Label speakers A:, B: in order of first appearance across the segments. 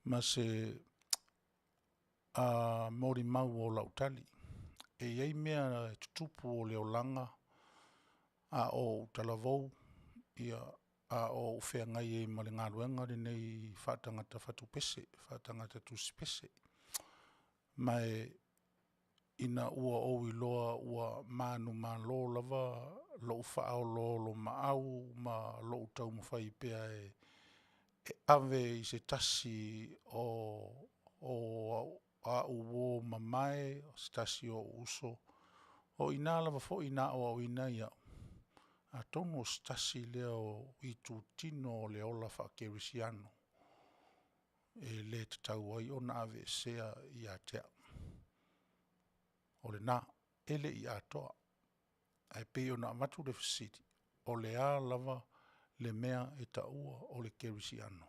A: ma se molimau o lau tali. E i ai mea e tutupu o le olaga a o ou talavou, ia, a o ou feagai ai ma le galuega lenei faatagata fatupese, faatagata tusipese. Ma e ina ua ou iloa ua manumalo lava lou faaoloolomaau ma lou taumafai pea e ave i se tasi o au uo mamae, o se tasi o ou uso, o ina lava foi na aoaoina ai au, atonu o se tasi lea o itutino o le ola faakerisiano e le tatau ai ona aveesea ia te au. O lena, e le i atoa, ae pei ona avatu le fesili, o le a lava le mea e taua o le kerisiano?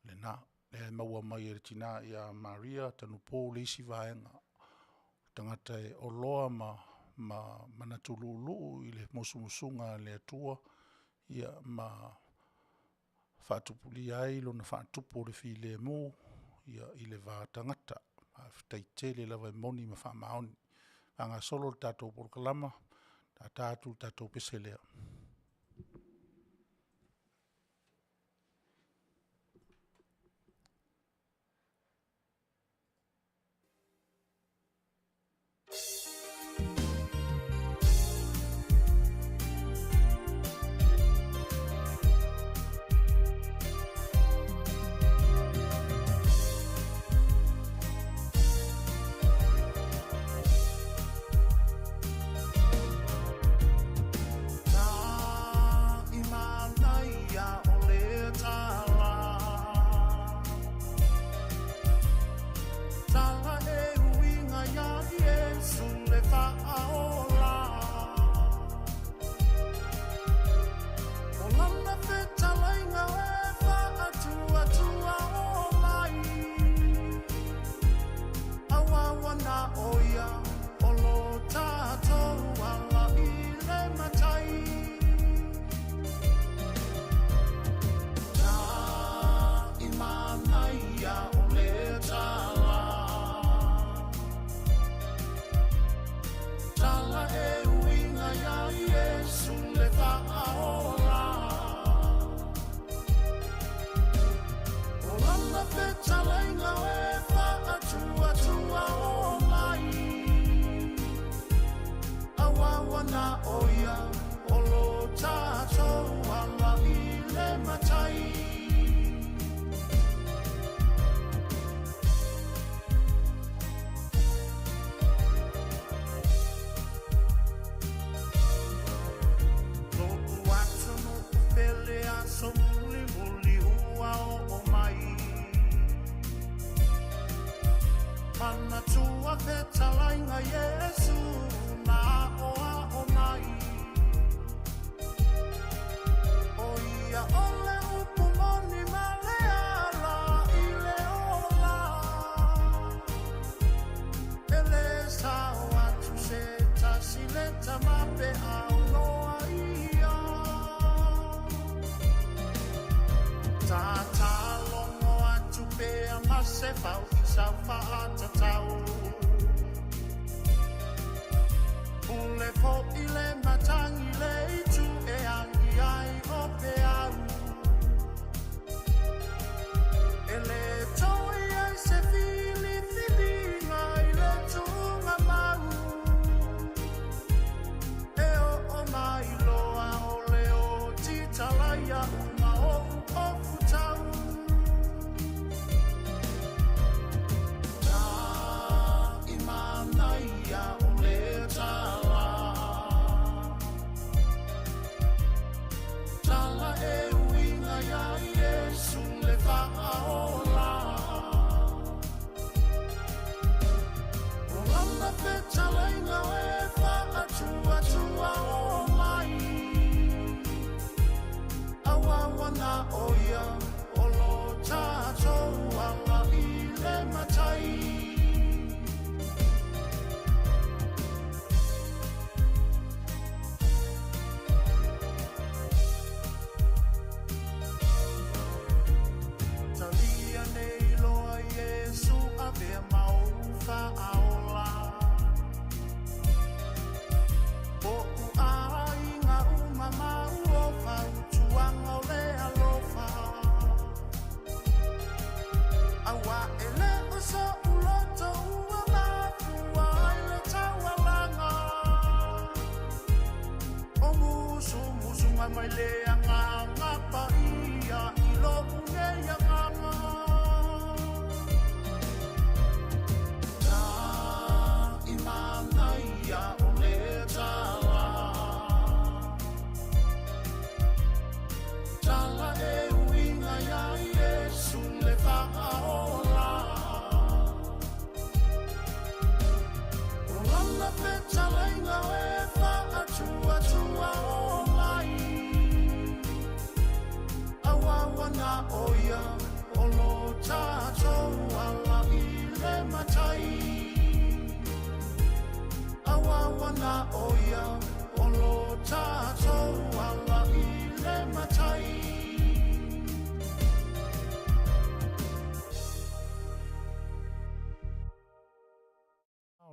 A: Lena, lea e maua mai e le tina ia Maria Tanupo le isi vaega, o le tagata e oloa ma manatu luuluu i le musumusuga a le Atua ma faatupulia ai lona faatupu o le filemu i le va tagata. Faafetai tele lava e moni ma faamaoni. Faagasolo le tatou polokalama, tata atu le tatou pese lea.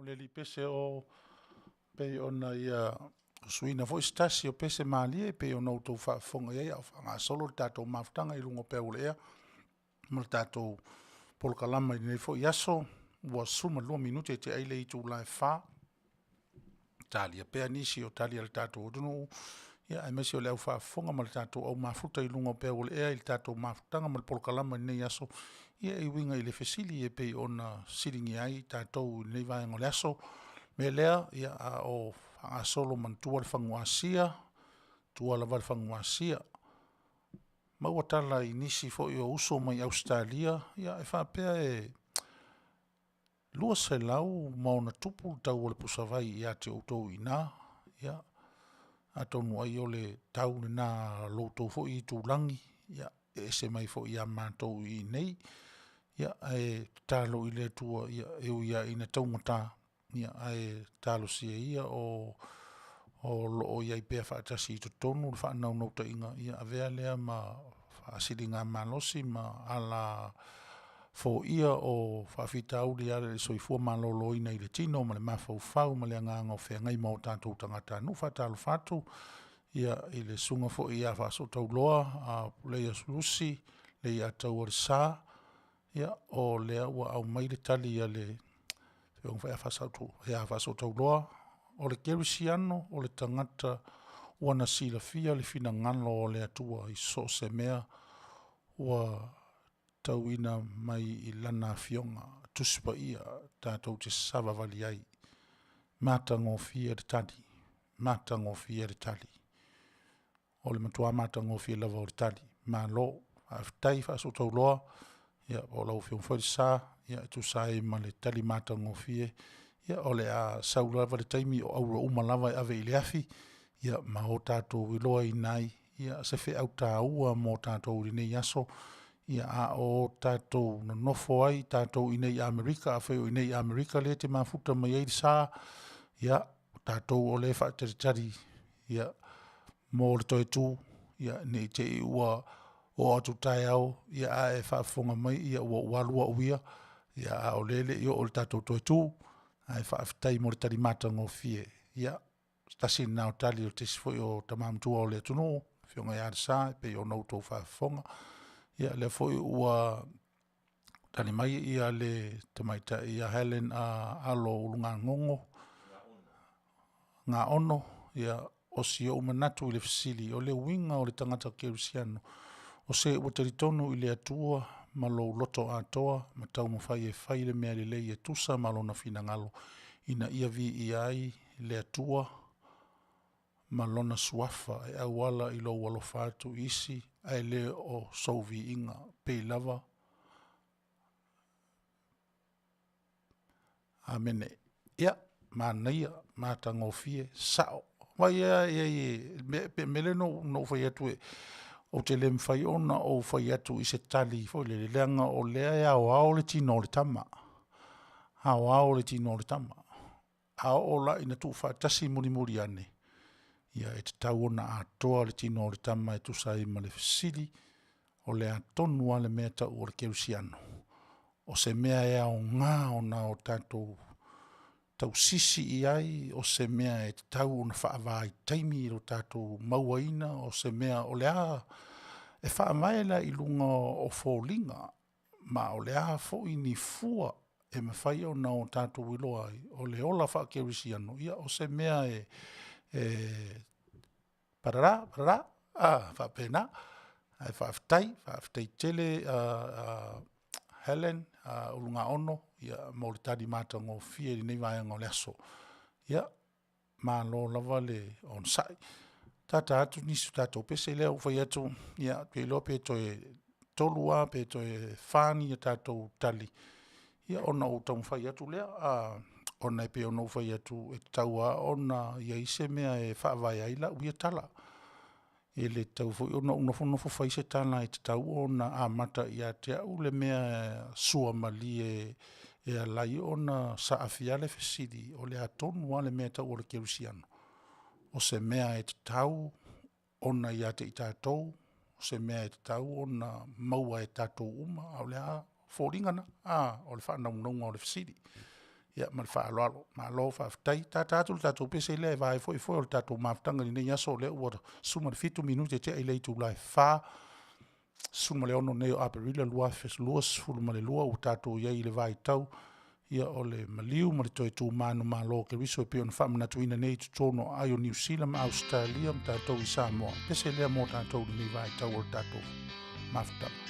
A: le alii Pese o pei ona ia usuina foi se tasi o pese malie pei ona outou faafofoga i ai a o faagasolo le tatou mafutaga i luga o peau o le ea ma le tatou polokalama i lenei foi aso ua 12 minute tea ai le itula e 4:00. Talia pea nisi o tali a le tatou atunuu aemaise o le au faafofoga ma le tatou au mafuta i luga o peau o le ea i le tatou mafutaga ma le polokalama i lenei aso e uiga i le fesili e pei ona fesiligia ai tatou i lenei vaega o le aso. O le mea lea, ia, a o faagasolo manatua le fagu Asia, tua lava le fagu Asia. Maua tala i nisi foi o uso mai Ausetalia e faapea e $200+ le tau o le pusavai ia te outou i ina. Ia, atonu ai o le tau lena a lo outou foi itulagi e ese mai foi ia matou i inei. Ae tatalo i le Atua, e ui lava ina taugata, ae talosia ia o lo o i ai pea faatasi i totonu le faanaunautaiga ia avea lea ma faasiligamalosi ma alafoia o faafitauli e ala i le soifua maloloina i le tino ma le mafaufau ma le agaga o feagai ma o tatou tagatanuu. E faatalofa atu i le susuga foi ia Faasootauloa Pulei Lusi Leiataualesa, o lea ua aumai le tali a le Afioga foi ia Faasootauloa, o le kerisiano o le tagata ua na silafia le finagalo o le Atua i so o se mea ua tauina mai i Lana Afioga Tusi Paia tatou te savavali ai. Matagofie le tali, matagofie le tali. O le matua matagofie lava o le tali. Malo faafetai Faasootauloa, po o lau Afioga foi Lesa e tusa ai ma le tali matagofie. O le a sau lava le taimi o auro uma lava e ave i le afi ma o tatou iloaina ai se feau taua mo tatou i lenei aso, a o tatou nonofo ai tatou i inei i Amerika. Afai o i inei i Amerika lea e te mafuta mai ai Lesa, ia, o tatou o lea e faatalitali mo le toe tu ne i te i ua oo atu taeao ae e faafofoga mai ua ou alu au ia, a o lea e le i oo i le tatou toe tu. Ae faafetai mo le tali matagofie. Ia, o se tasi lena o tali o se tasi foi o tama matua o le atunuu le Afioga ia Lesa e pei ona outou faafofoga. Ia, o lea foi ua tali mai le tamaitai ia Helen Alo Ulugagogo Gaono. “O si ou manatu i le fesili, o le uiga o le tagata kerisiano, o se ua talitonu i le Atua ma lou loto atoa ma taumafai e fai le mea lelei e tusa ma Lona finagalo ina ia viia ai le Atua ma Lona Suafa e auala i lou alofa atu i isi ae le o sou viiga pei lava Amene.” Ia, manaia, matagofie, sao. Vaai e i ai e pei o le mea lea na ou fai atu ou te le mafai ona ou fai atu i se tali foi lele, leaga o lea e aoao le tino o le tama, aoao le tino o le tama. A oo la ina tuufaatasi mulimuli ane, ia e tatau ona atoa le tino o le tama e tusa ai ma le fesili, o le a tonu lava le mea e tau o le kerisiano? O se mea e aoga ona o tatou tausisi i ai, o se mea e tatau ona faavaitaimi lo tatou mauaina, o se mea o le a? E faavae la i luga o foliga ma o le a foi ni fua e mafai ona o tatou iloa ai o le ola faakerisiano, o se mea e padada, padada, a, faapena. Ae faafetai, faafetai tele Helen Ulugaono mo le tali matagofie i lenei vaega o le aso. Ia, malo lava le onosai. Tata atu nisi o tatou pese lea ua ou fai atu, ou te iloa pe toe tolu lava pe toe fa ni a tatou tali ona ou taumafai atu lea, ona e pei ona ou fai atu, e tatau lava ona i ai se mea e faavae ai lau ia tala. E le tatau foi ona ou nofonofo fai se tala e tatau ona amata ia te au le mea suamalie e ala ai ona saafia le fesili, o le a tonu lava le mea e tau o le kerisiano? O se mea e tatau ona ia te i tatou, o se mea e tatau ona maua e tatou uma, a o le a foliga na, o le faanaunauga o le fesili. Ia ma le faaaloalo, malo faafetai. Tata atu le tatou pese lea e va ai foi foe o le tatou mafutaga i lenei aso, o lea ua 17 minute ua tea i le itula e 4, 16 nei o Aperila 2022 ua tatou i ai i le vaitau o le maliu ma le toe tu manumalo o Keriso e pei ona faamanatuina nei i totonu o aai o Niu Sila ma Ausetalia ma tatou i Samoa. O le pese lea mo tatou i lenei vaitau o le tatou mafutaga.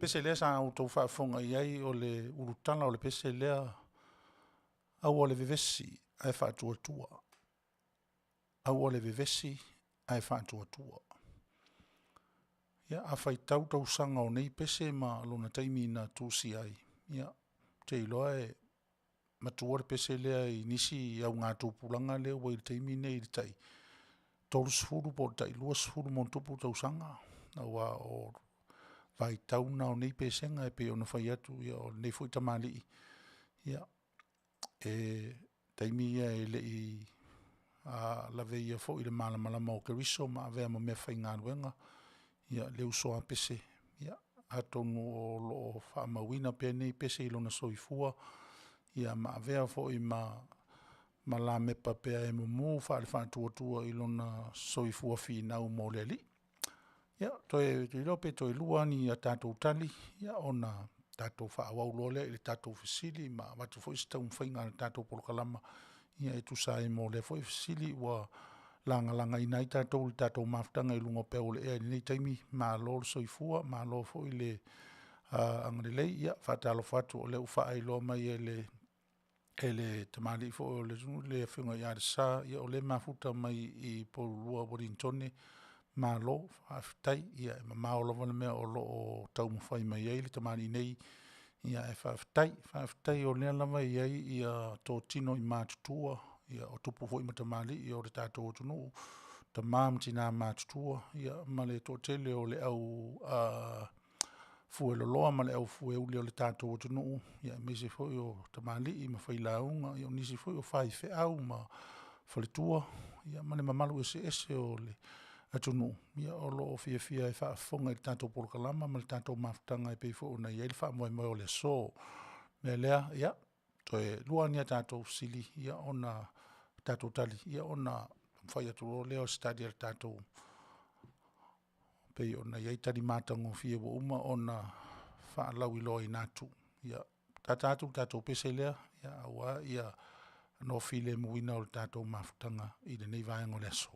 A: Pese lea sa outou faafofoga i ai o le ulutala o le pese lea, Aua le Vevesi Ae Faatuatua, Aua le Vevesi Ae Faatuatua. Ia, a faitau tausaga o nei pese ma lona taimi na tusia ai, ia, ou te iloa e matua le pese lea i nisi augatupulaga lea ua i le taimi lenei i le tai 30 po o le tai 20+ tausaga, aua o vaitau na o nei pesega e pei ona fai atu, o lenei foi tamalii, ia, e taimi ia e le i laveia foi i le malamalama o Keriso ma avea ma meafaigaluega le uso a Pese. Ia atonu o lo o faamauina pea nei pese i lona soifua ma avea foi ma lamepa pea e mumu faale-faatuatua i lona soifua finau mo le Alii. Ia ou te iloa pe toe lua lava ni a tatou tali ona tatou faaauau loa lea i le tatou fesili ma avatu foi se taumafaiga a le tatou polokalama. Ia e tusa ai mo lea foi fesili ua lagalagaina ai tatou i le tatou mafutaga i luga o peau o le ea i lenei taimi, malo le soifua malo foi le agalelei. Ia, e faatalofa atu o lea ua faailoa mai e le tamalii foi o le atunuu le Afioga ia Lesa o lea e mafuta mai i Upolu Ueligitone, malo faafetai. Ia e mamao lava le mea o lo o taumafai mai ai le tamalii nei, ae faafetai. Faafetai o lea lava e i ai totino matutua, o tupu foi ma tamalii o le tatou atunuu, tama ma tina matutua ma le toatele o le au fueloloa ma le au fueuli o le tatou atunuu, aemaise foi o tamalii ma failauga, o nisi foi o faifeau ma faletua ma le mamalu eseese o le atunuu o lo o fiafia e faafofoga i le tatou polokalama ma le tatou mafutaga e pei foi ona i ai le faamoemoe o le aso. O le mea lea, ia, toe lua ni a tatou fesili ona tatou tali ona fai atu loa lea o se tali a le tatou pei ona i ai tali matagofie ua uma ona faalauiloaina atu. Ia, lata atu le tatou pese lea aua le nofofilemuina o le tatou mafutaga i lenei vaega o le aso.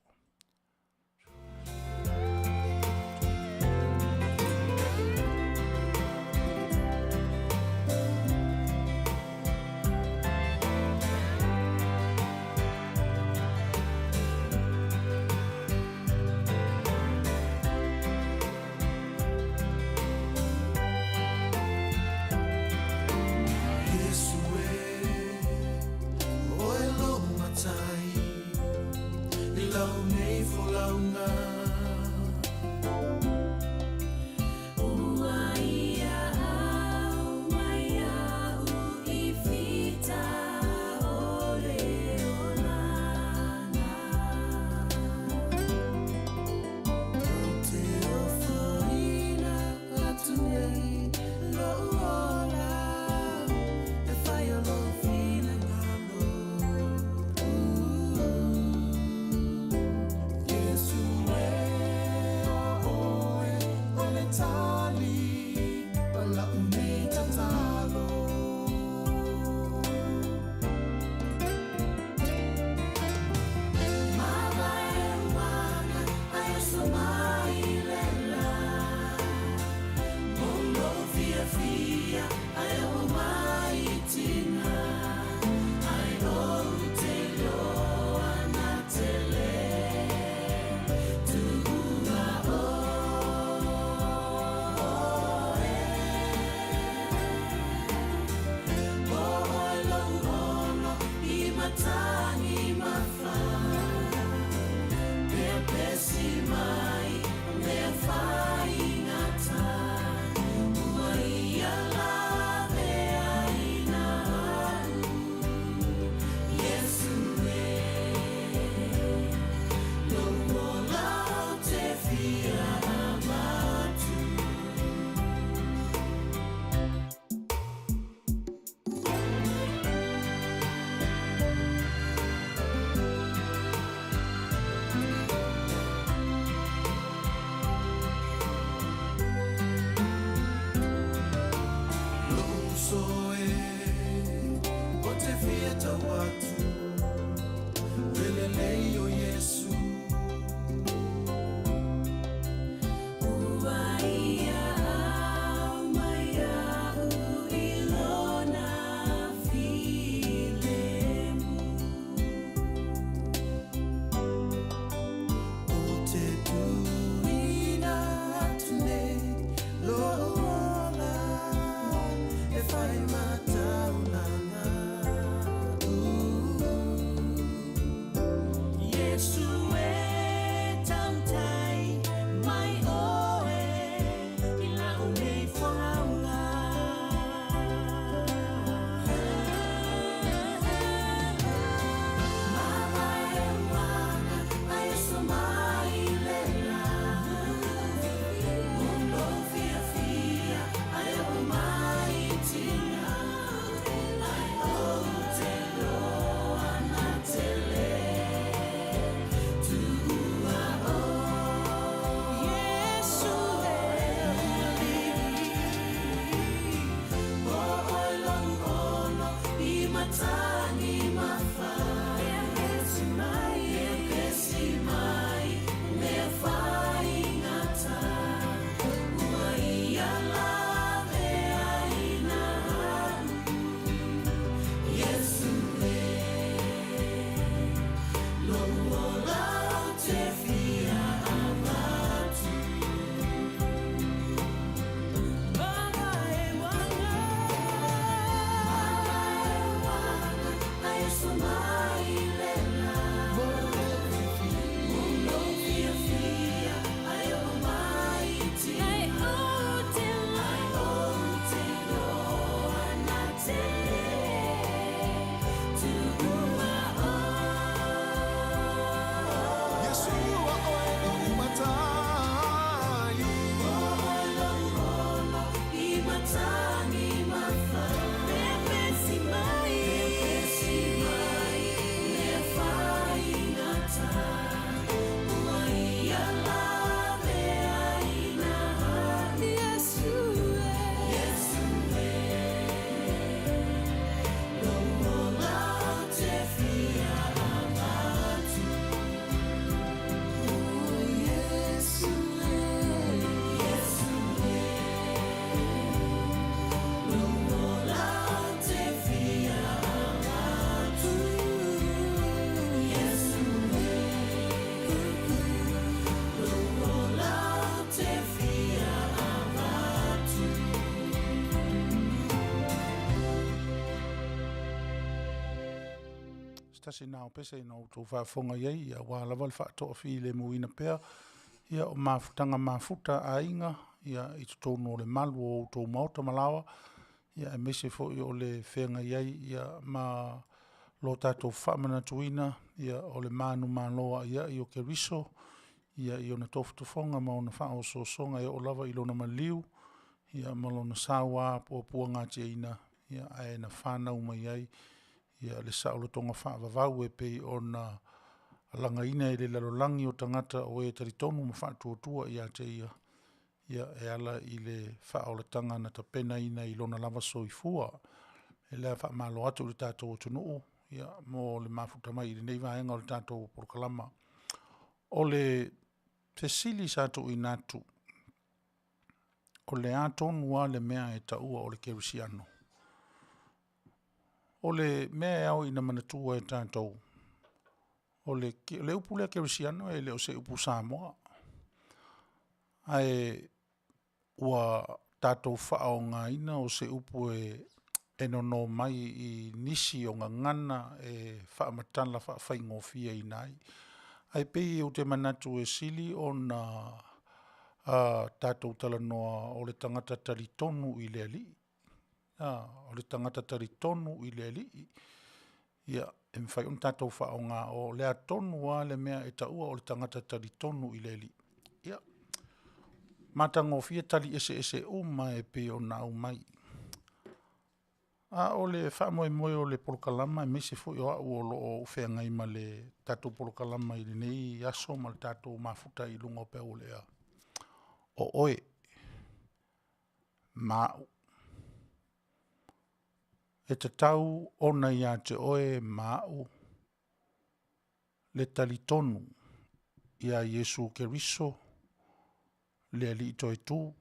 A: Se tasi lena o pese ina outou faafofoga i ai aua lava le faatoafilemuina pea o mafutaga mafuta a aiga i totonu o le malu o outou maota ma laoa, aemaise foi o le feagai ai ma lo tatou faamanatuina o le manumalo aiai o Keriso i ona tofotofoga ma ona faaosoosoga e oo lava i lona maliu ma lona sauapuapuagatiaina, ae na fanau mai ai le saolotoga faavavau e pei ona lagaina e le lalolagi o tagata o e talitonu ma faatuatua ia te Ia, e ala i le faaolataga na tapenaina i lona lava soifua. O le mea lea, faamalo atu i le tatou atunuu mo le mafuta mai i lenei vaega o le tatou polokalama. O le fesili sa tuuina atu, o le a tonu lava le mea e taua o le kerisiano? O le mea e ao ina manatua e tatou, o le upu lea kerisiano e le o se upu Samoa, ae ua tatou faaaogaina o se upu e nono mai i nisi o gagana e faamatala faafaigofieina ai. Ae pei ou te manatu e sili ona tatou talanoa o le tagata talitonu i le Alii, o le tagata talitonu i le Alii. Ia, e mafai ona tatou faaaoga o le a tonu lava le mea e taua o le tagata talitonu i le Alii. Ia, matagofie tali eseese uma e pei ona aumai. A o le faamoemoe o le polokalama aemaise foi o au o lo o ou feagai ma le tatou polokalama i lenei aso ma le tatou mafuta ai i luga o peau o le ea, o oe ma au. E tatau ona ia te oe ma au le talitonu ia Iesu Keriso le Alii toetu,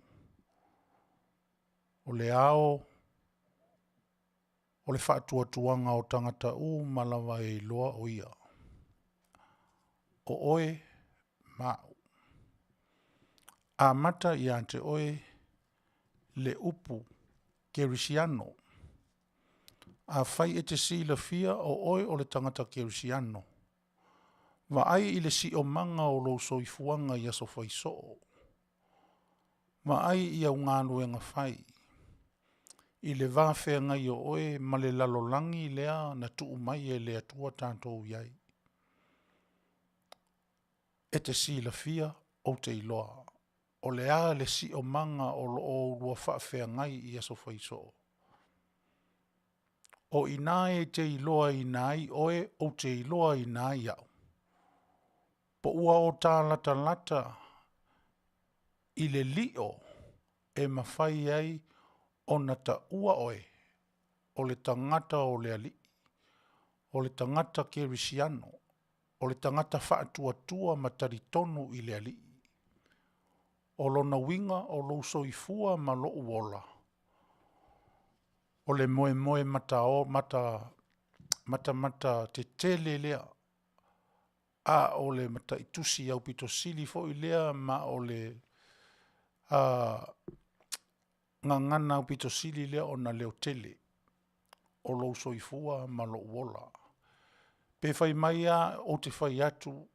A: o le ao o le faatuatuaga o tagata uma lava e iloa o Ia. O oe ma au. Amata ia te oe le upu kerisiano. Afai e te silafia o oe o le tagata kerisiano, vaai i le siomaga o lou soifuaga i aso fai soo, vaai i au galuega fai i le va feagai o oe ma le lalolagi lea na tuu mai e le Atua tatou i ai. E te silafia, ou te iloa o le a le siomaga o lo o oulua faafeagai i aso fai soo. O i ina e te iloaina ai oe, ou te iloaina ai au, po ua o ta latalata i le lio e mafai ai ona taua oe o le tagata o le Alii, o le tagata kerisiano, o le tagata faatuatua ma talitonu i le Alii. O lona uiga o lou soifua ma lou ola, o le moemoe matamatetele lea, a o le mataitusi aupito sili foi lea ma o le gagana aupito sili lea ona leotele o lou soifua ma lou ola. Pe fai mai lava ou te fai atu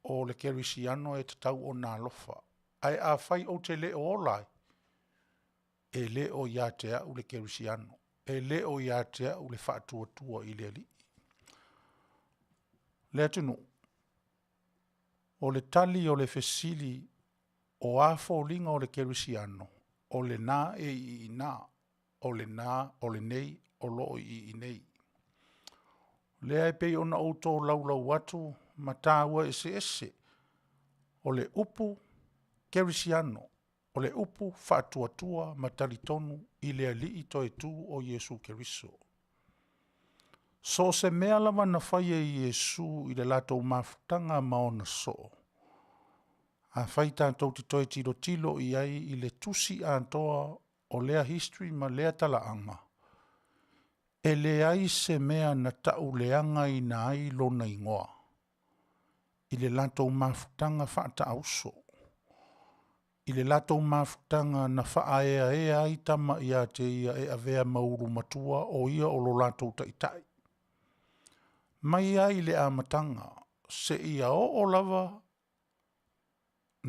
A: o le kerisiano e tatau ona alofa, ae afai ou te le o ola ai, e le o ia te au le kerisiano, e le o ia te au le faatuatua i le Alii. Le atunuu, o le tali o le fesili, o a foliga o le kerisiano? O lena e i ina, o lena, o lenei o lo o i inei. O lea e pei ona ou tolaulau atu ma taua eseese o le upu kerisiano, o le upu faatuatua ma talitonu i le Alii toetu o Iesu Keriso. So o se mea lava na faia e Iesu i le latou mafutaga ma ona soo, afai tatou te toe tilotilo i ai i le tusi atoa o lea history ma lea talaaga, e leai se mea na tauleagaina ai lona igoa i le latou mafutaga faataauso, i le latou mafutaga na faaeaea ai tama ia te ia e avea ma ulu matua o ia o lo latou taitai. Mai lava i le amataga seia oo lava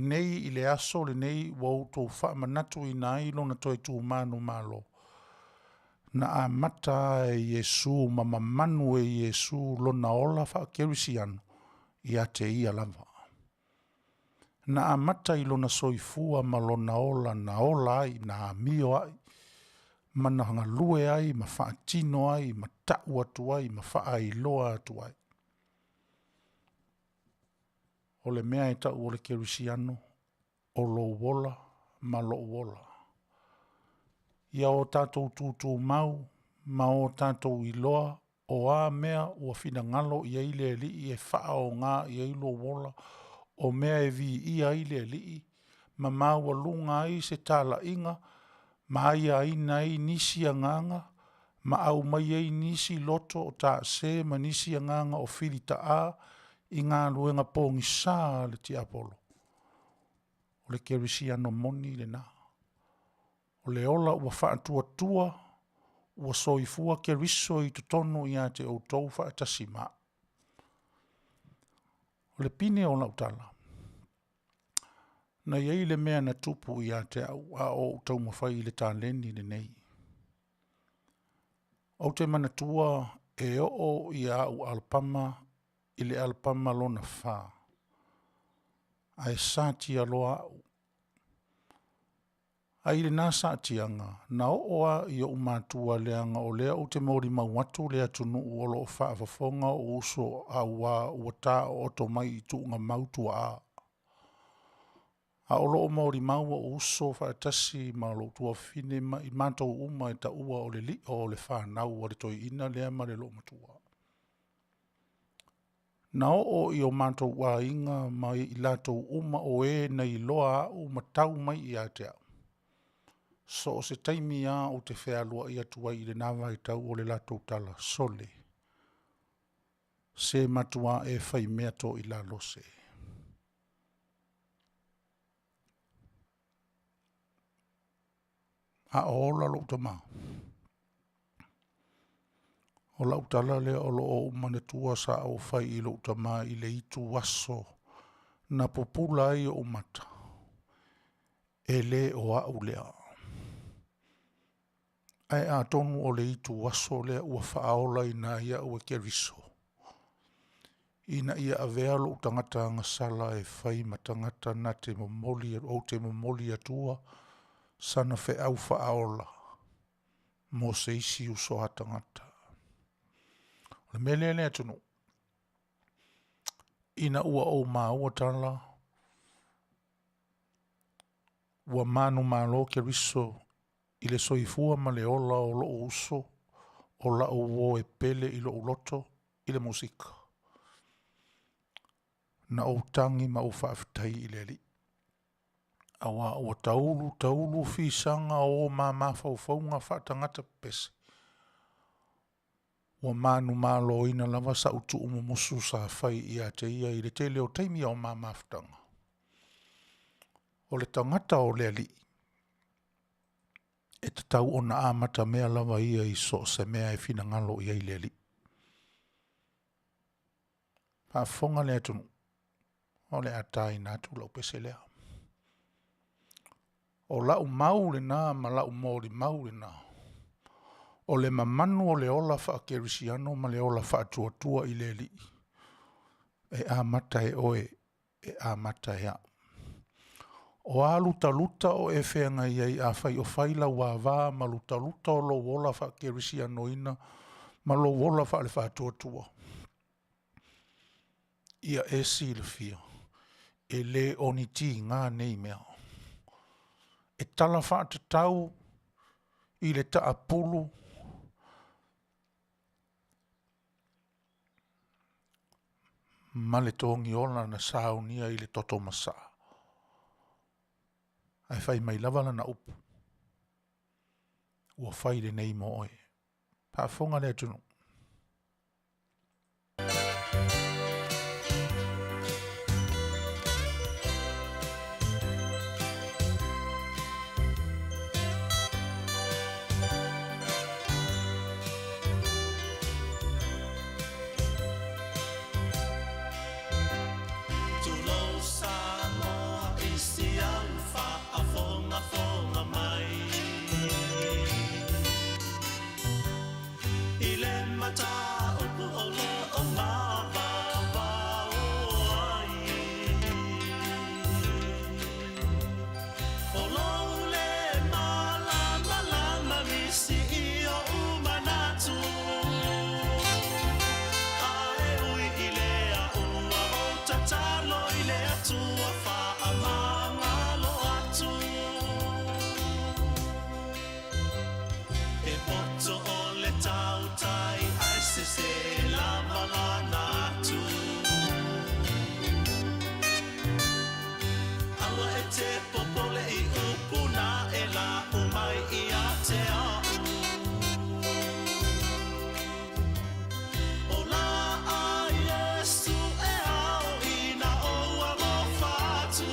A: nei i le aso lenei ua outou faamanatuina ai Lona toe tu manumalo, na amata lava e Iesu ma mamanu e Iesu lona ola faakerisiano ia te Ia lava. Na amata i lona soifua ma lona ola na ola ai, na amio ai ma na galue ai ma faatino ai ma tau atu ai ma faailoa atu ai. O le mea e tau o le kerisiano, o lou ola ma lou ola. Ia o tatou tutumau ma o tatou iloa o a mea ua finagalo i ai le Alii e faaaoga i ai lou ola, o mea e viia ai le Alii ma maualuga ai se talaiga ma aiaina ai nisi agaga ma aumai ai nisi loto o taase ma nisi agaga o filitaa i galuega pogisa a le tiapolo, o le kerisiano moni lena. O le ola ua faatuatua ua soifua Keriso i totonu ia te outou faatasi ma au. O le pine o lau tala, na i ai le mea na tupu ia te au a o ou taumafai i le taleni lenei. Ou te manatua e oo au alapama i le alapama lona fa ae satia loa au. Ae i lena saatiaga, na oo lava i ou matua leaga o lea ou te molimau atu le atunuu o lo o faafofoga ou uso aua ua taooto mai i tuugamau tuaa. A o loo molimau ou uso faatasi ma lou tuafafine ma i matou uma e taua o le lio o le fanau a le toeaina lea ma le loomatua. Na oo i o matou aiga ma i latou uma o e na iloa au ma tau mai ia te au, so o se taimi lava ou te fealuai atu ai i lena vaitau, o le latou tala, “Sole, se matua e faimea toilalo se.” A o ola lou tama, o lau tala lea o loo ou manatua sa ou fai i lou tama i le itu aso na pupula ai ou mata, e le o au lea. Ae atonu o le itu aso lea ua faaolaina ai au e Keriso ina ia avea lou tagata agasala e fai ma tagata na te momoli ou te momoli atua sana feau faaola mo se isi uso a tagata. O le mea lea le atunuu, ina ua ou maua tala ua manumalo Keriso i le soifua ma le ola o lou uso, o lau uo e pele i lou loto i le musika, na ou tagi ma ou faafetai i le Alii, aua ua taulu taulu fisaga o ma mafaufauga faatagata pepese, ua manumaloina lava sau tuumumusu sa fai ia te ia i le tele o taimi o ma mafutaga. O le tagata o le Alii, e tatau ona amatamea lava ia i so o se mea e finagalo i ai le Alii. Faafofoga le atunuu, o le a taina atu lau pese lea. O lau mau lena ma lau molimau lena, o le mamanu o le ola faakerisiano ma le ola faatuatua i le Alii, e amata e oe, e amata e au. O a lutaluta o e feagai ai afai o fai lau ava ma lutaluta o lou ola faakerisianoina ma lou ola faale-faatuatua, ia e silafia, e le o ni tiga nei mea. E talafaatatau i le taapulu ma le togiola na saunia i le toto masaa, ae fai mai lava lana upu, “Ua fai lenei mo oe.” Faafofoga le atunuu.
B: mataupu o lo o mavavao ai. O lou le malamalama nisi i oʻu manatu, A e ui i lea ua ou tatalo i le Atua faamagalo atu. E poto o le tautai ae sese lava lana atu. Aua e te popole i upu na e lau mai ia te a'u. O la a Iesu e ao ina ou alofa atu.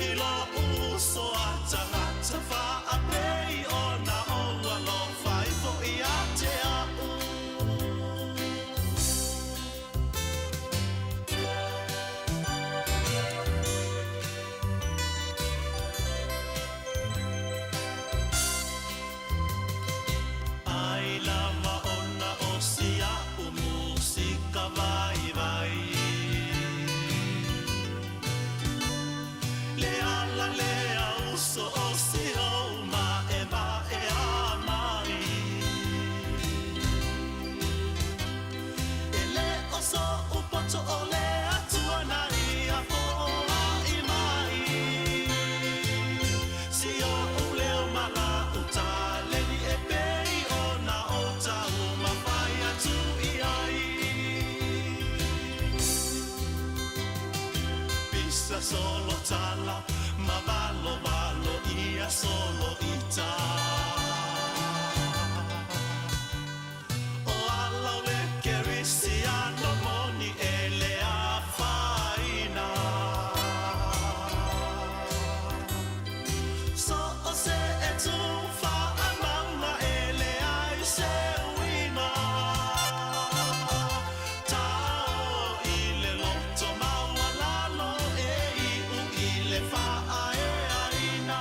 B: I lo'u uso a tagata faapei ona ou alofa ifo ia te a'u. Ai lava ona o si a'u musika vaivai. Le ala lea uso o si ou ma'ema'e a mai. E le o so'u poto o le Atua na ia fo'oa'i mai. Si o'u leo ma la'u taleni e pei ona ou taumafai atu i ai. Pisa solo tala ma valovalo ia solo ita. O ala o le Kerisiano moni e le afaina. So o se e tu faamauga e leai se uiga. Tao i le loto maualalo e iu i le faaeaina.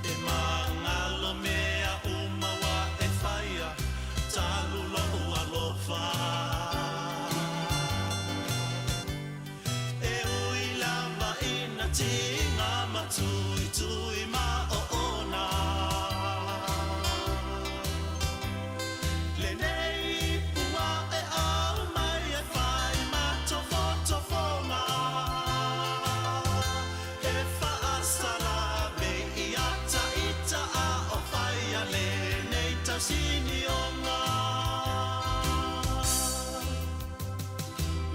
B: E magalo mea uma ua e faia, talu lou alofa. E ui lava ina tiga ma tuitui ma oona. Lenei pua e aumai e fai ma tofotofoga. E faasalame ia ita a o faia lenei tausinioga.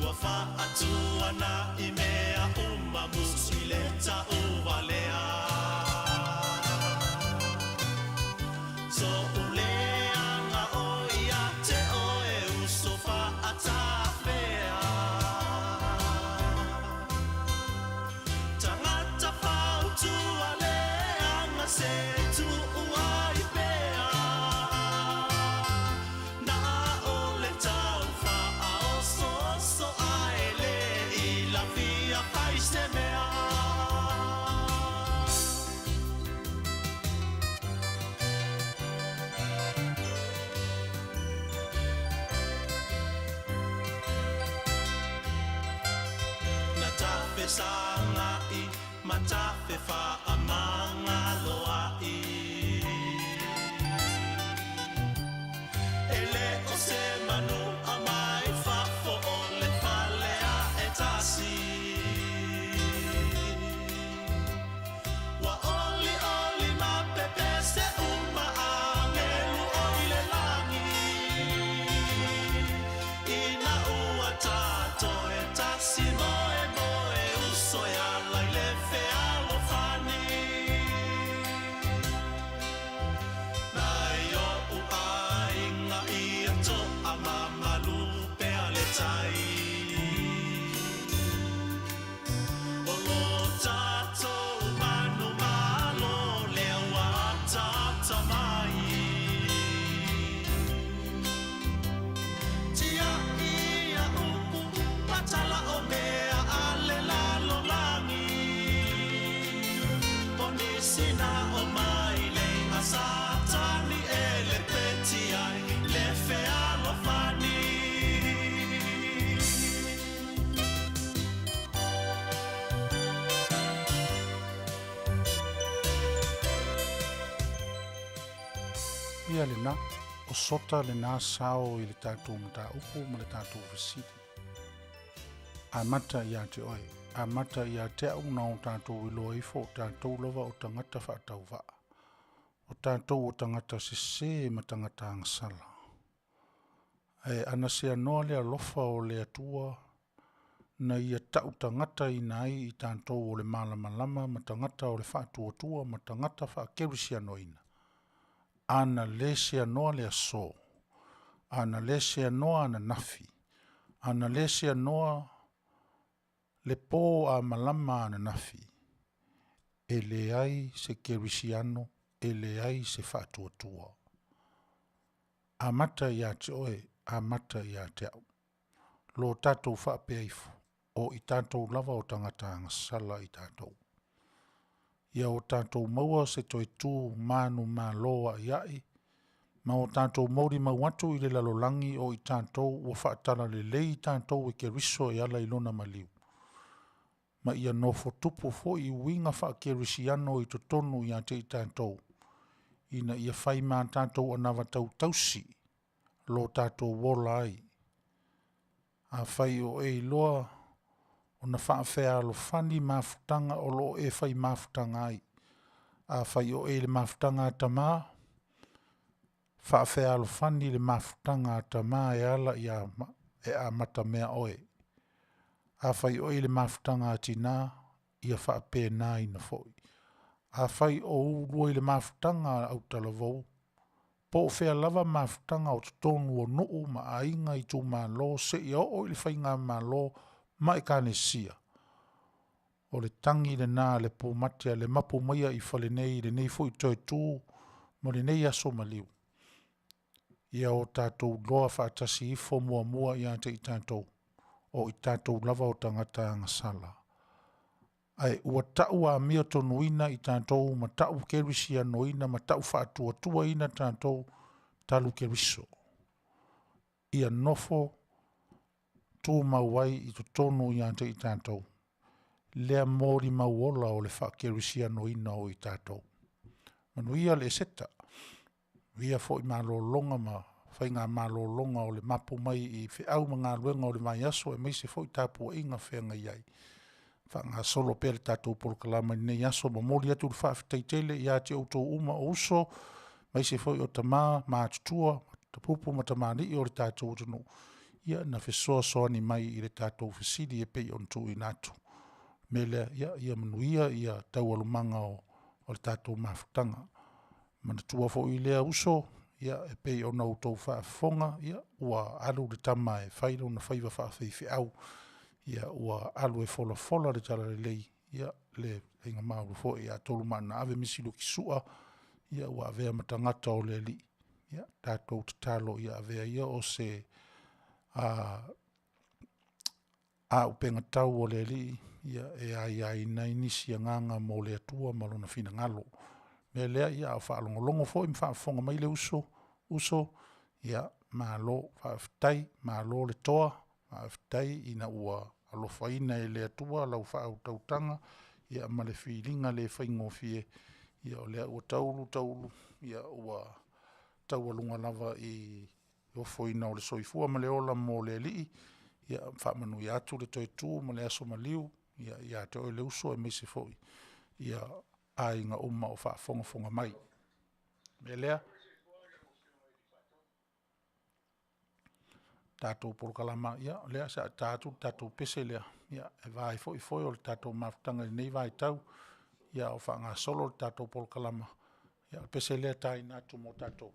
B: Ua faatuana i mea uma musu i le tauvalea. So'u leaga o ia te oe uso faatafea. Tagata fautua leaga se tuu ai pea. Na o le tau faaosooso ae le i lafia fai se mea. Na tafe saga'i ma tafe faamagaloa'i. E le o se manu a mai fafo o le fale a e tasi. Ua olioli ma pepese uma agelu o i le lagi. Ina ua tatoe tasi moemoe uso e ala i le fealofani.
A: Ia lena, o Sota lena sao i le tatou mataupu ma le tatou fesili. Amata ia te oe, amata ia te au na o tatou iloa ifo o tatou lava o tagata faatauvaa, o tatou o tagata sese ma tagata agasala. Ae ana seanoa le alofa o le Atua na Ia tau tagataina ai i tatou o le malamalama ma tagata o le faatuatua ma tagata faakerisianoina, ana lē seanoa le aso, ana lē seanoa ananafi, ana lē seanoa le po a malama ananafi, e leai se kerisiano, e leai se faatuatua. Amata ia te oe, amata ia te au, lo tatou faapea ifo, o i tatou lava o tagata agasala i tatou. Ia o tatou maua se toe tu manumalo a'ia'i ma o tatou molimau atu i le lalolagi o i tatou ua faatalalelei tatou e Keriso e ala i lona maliu, ma ia nofo tupu foi uiga faakerisiano i totonu ia te i tatou, ina ia fai ma tatou anavatau tausi lo tatou ola ai. Afai o e iloa ona faafealofani mafutaga o lo o e fai mafutaga ai, afai o oe i le mafutaga a tama, faafealofani le mafutaga a tama e ala ia e amatamea oe. Afai o oe i le mafutaga a tina, ia faapenaina foi. Afai o ulua i le mafutaga a autalavou, po o fea lava mafutaga o totonu o nuu ma aiga, itumalo seia oo i le faigamalo ma Ekalesia, o le tagi lena a le pumate a le mapu mai i fale nei i lenei foi toe tu ma lenei aso maliu, ia o tatou iloa faatasi ifo muamua ia te i tatou, o i tatou lava o tagata agasala, ae ua tau amiotonuina i tatou ma tau kerisianoina ma tau faatuatuaina tatou talu Keriso. Ia nofo tumau ai i totonu ia te i tatou lea molimau ola o le faakerisianoina o i tatou. Manuia le Eseta, manuia foi malologa ma faiga malologa o le mapu mai i feau ma galuega o le vaiaso aemaise foi tapuaiga feagai ai, faagasolo pea le tatou polokalame i lenei aso. Momoli atu le faafetai tele ia te outou uma o uso aemaise foi o tama matutua, tuputu ma tamalii o le tatou atunuu na fesoasoani mai i le tatou fesili e pei ona tuuina atu. O le mea lea, ia manuia taualumaga o le tatou mafutaga. Manatua foi lea uso, e pei ona outou faafofoga, ua alu le tama e fai lona faiva faafaifeau, ua alu e folafola le talalelei, le Faigamalo foi ia Tolumaanaave Misi Luki Sua, ua avea ma tagata o le Alii. Ia tatou tatalo ia avea ia o se auupega tau a le Alii e aiaina ai nisi agaga mo le Atua ma Lona finagalo. O le mea lea, ia a o faalogologo foi ma faafofoga mai le uso, uso, ia malo faafetai, malo le toa, faafetai ina ua alofaina e le Atua lau faautautaga ma le filiga le faigofie, o lea ua taulu taulu ua taualuga lava i le ofoina o le soifua ma le ola mo le Alii. Ia faamanuia atu le toe tu ma le aso maliu ia te oe le uso aemaise foi aiga uma o faafogafoga mai. O le mea lea, tatou polokalama, ia o lea o le a ta atu le tatou pese lea e va ai foi foe o le tatou mafutaga i lenei vaitau a o faagasolo le tatou polokalama. Ia o le pese lea e taina atu mo tatou.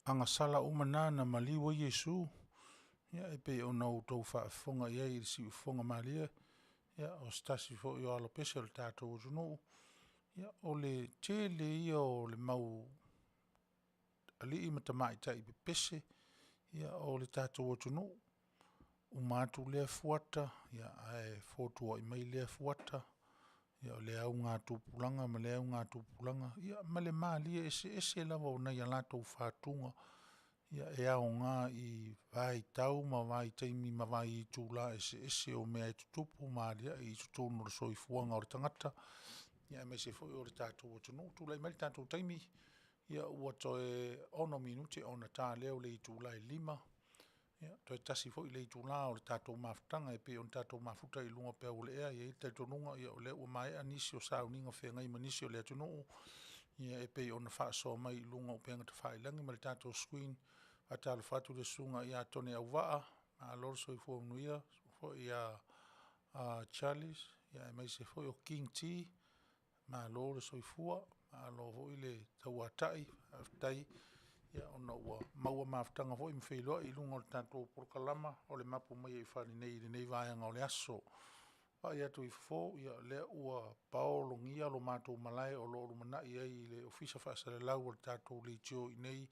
A: Agasala uma na na maliu ai Iesu, ia e pei ona outou faafofoga i ai i le siufofoga malie, ia o se tasi foi o alo pese o le tatou atunuu, ia o le tele ia o le mau alii ma tamaitai pepese ia o le tatou atunuu. Uma atu lea fuata, ae fotuai mai lea fuata, ia o lea augatupulaga ma lea augatupulaga, ia ma le malie eseese lava o nai a latou fatuga, ia e aoga i vaitau ma vaitaimi ma vaitula eseese o mea e tutupu ma aliae i totonu o le soifuaga o le tagata, aemaise foi o le tatou atunuu. Tulai mai le tatou taimi, ia ua toe 6 minute ona ta lea o le itula e 5:00, ia toe tasi foi le itula o le tatou mafutaga e pei ona tatou mafuta i luga o peau o le ea. E i ai le talitonuga o lea ua maea nisi o sauniga feagai ma nisi o le atunuu e pei ona faasoa mai i luga o upega tafailagi ma le tatou screen. E faatalofa atu i le Susuga ia Tone Auvaa, malo le soifua manuia, le susuga foi ia Charles, aemaise foi o King T, malo le soifua, malo foi le tauatai, faafetai. Ia ona ua maua mafutaga foi ma feiloai i luga o le tatou polokalama o le Mapu mai i Fale nei i lenei vaega o le aso. Vaai atu i fofo, ia o lea ua paologia lo matou malae o lo o lumanai ai i le Ofisa Faasalalau o le tatou Leitio i inei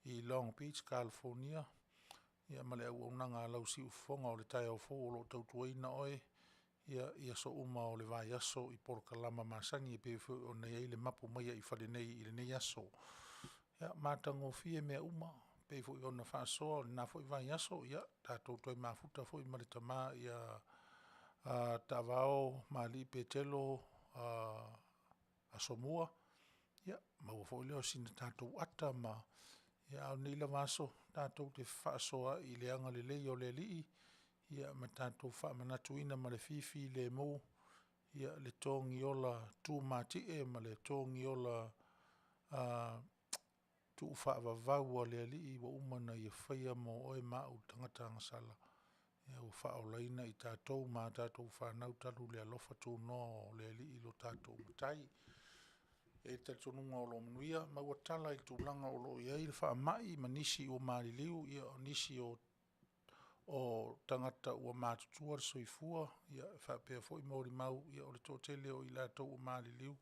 A: i Long Beach Kalifonia, ia ma le auaunaga a lau siufofoga o le taeao fou o lo o tautuaina oe i aso uma o le vaiaso i polokalama masani e pei foi ona i ai le Mapu mai ai fale nei i lenei aso. Ia, matagofie mea uma e pei foi ona faasoa o lena foi vaiaso, ia tatou toe mafuta foi ma le tama ia Taavao ma Alii Petelo Asomua, ia maua foi lea o sina tatou ata ma… A o lenei lava aso, tatou te fefaasoaai i le agalelei o le Alii ma tatou faamanatuina ma le fifilemu le togiola tumatie ma le togiola tuufaavavau a le Alii ua uma ona Ia faia mo oe ma au le tagata agasala, ua faaolaina i tatou ma a tatou fanau talu le alofa tunoa o le Alii lo tatou Matai. E i ai le talitonuga o lo o manuia. Maua tala i le tulaga o lo o i ai le faamai ma nisi ua maliliu, o nisi o tagata ua matutua le soifua, e faapea foi molimau, o le toatele o i latou ua maliliu,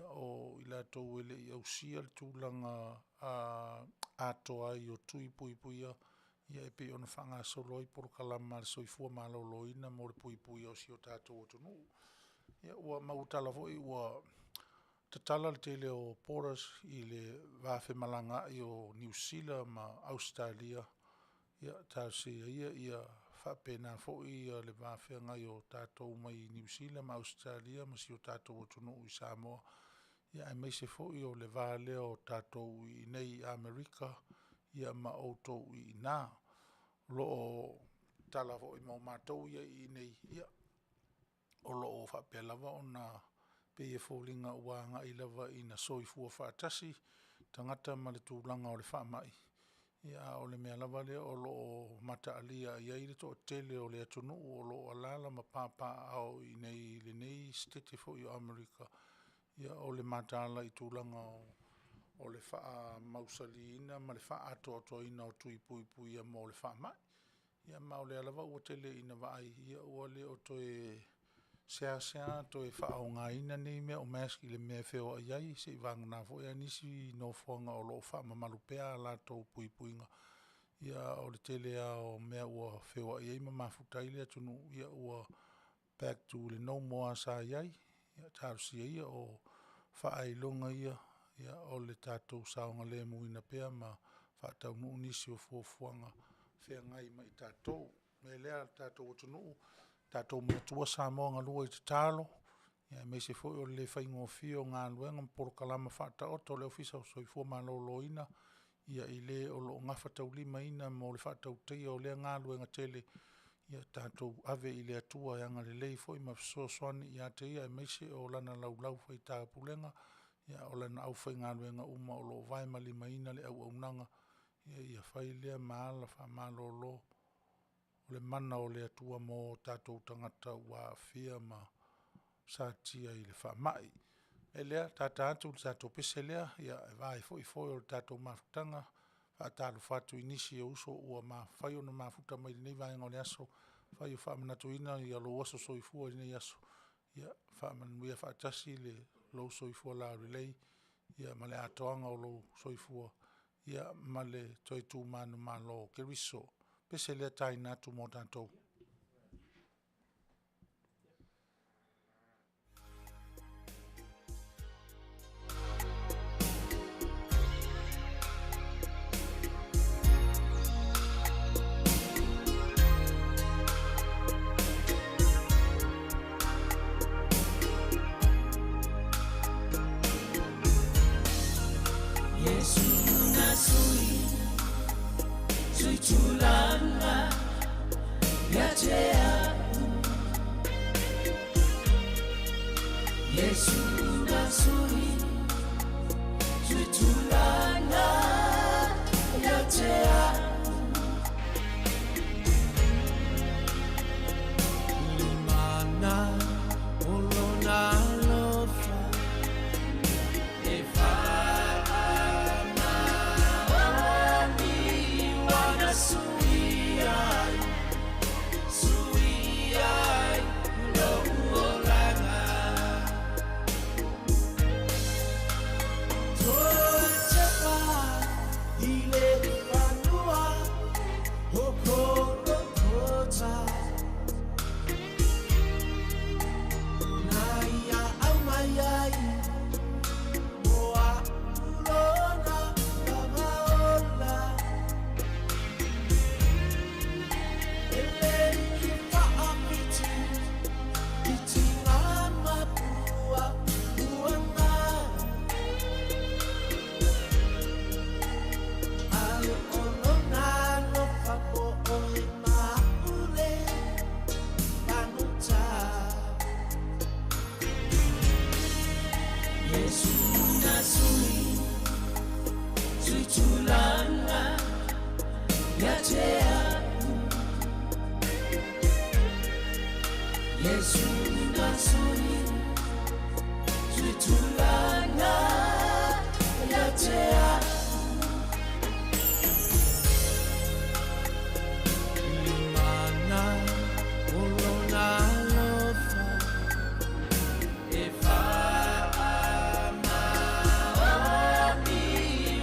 A: o i latou e le i ausia le tulaga atoa ai o tui puipuia e pei ona faagasolo ai polokalama a le Soifua Maloloina mo le puipuia o si o tatou atunuu. Ia, ua maua tala foi ua tatala le tele o borders i le va femalagaai o Niu Sila ma Ausetalia. Ia talosia ia ia faapena foi le va feagai o tatou mai Niu Sila ma Ausetalia ma si o tatou atunuu i Samoa, aemaise foi o le va lea o tatou i inei i Amerika ma outou i ina. O lo o tatala foi mo matou ia i inei, ia, o lo o faapea lava ona pei e foliga ua agai lava ina soifua faatasi tagata ma le tulaga o le faamai, a o le mea lava lea o lo o mataalia i ai le toatele o le atunuu o lo o alaala ma papaaao i inei i lenei Setete foi o Amerika, o le mataala i tulaga o le faamausaliina ma le faaatoatoaina o tui puipuia mo le faamai. Ia ma o lea lava ua tele ina vaai, ua le o toe seasea toe faaaogaina nei mea o mask i le mea e feoai ai, seiavagana foi lava nisi nofoaga o lo o faamamalu pea a latou puipuiga. A o le tele lava o mea ua feoai ai ma mafuta ai le atunuu, ua back to le normal lava sa i ai. Ia talosia ia o faailoga ia o le tatou saogalemuina pea ma faataunuu nisi o fuafuaga feagai ma i tatou. O le mea lea le tatou atunuu, tatou manatua Samoa, galua i tatalo, aemaise foi o le le faigofie o galuega ma polokalama faataoto a le Ofisa o le Soifua Maloloina i le o lo o gafataulimaina mo le faatautaia o lea galuega tele, ia tatou ave i le Atua e agalelei foi ma fesoasoani ia te Ia aemaise o Lana laulau faitaupulega, o Lana aufaigaluega uma o lo o vae ma limaina le auaunaga, ia fai lea ma ala faamalolo o le mana o le Atua mo o tatou tagata ua aafia ma satia i le faamai. O le mea lea, lata atu le tatou pese lea e va ai foi foe o le tatou mafutaga. E faatalofa atu i nisi o uso ua mafai ona mafuta mai i lenei vaega o le aso. Afai o faamanatuina lou aso soifua i lenei aso, ia faamanuia faatasi lou soifua laulelei ma le atoaga o lou soifua ma le toe tu manumalo o Keriso. O le pese lea taina atu mo tatou.
B: Ia te au Iesu na sui Sui tulaga Ia te au Le mana o lona alofa E faamaoni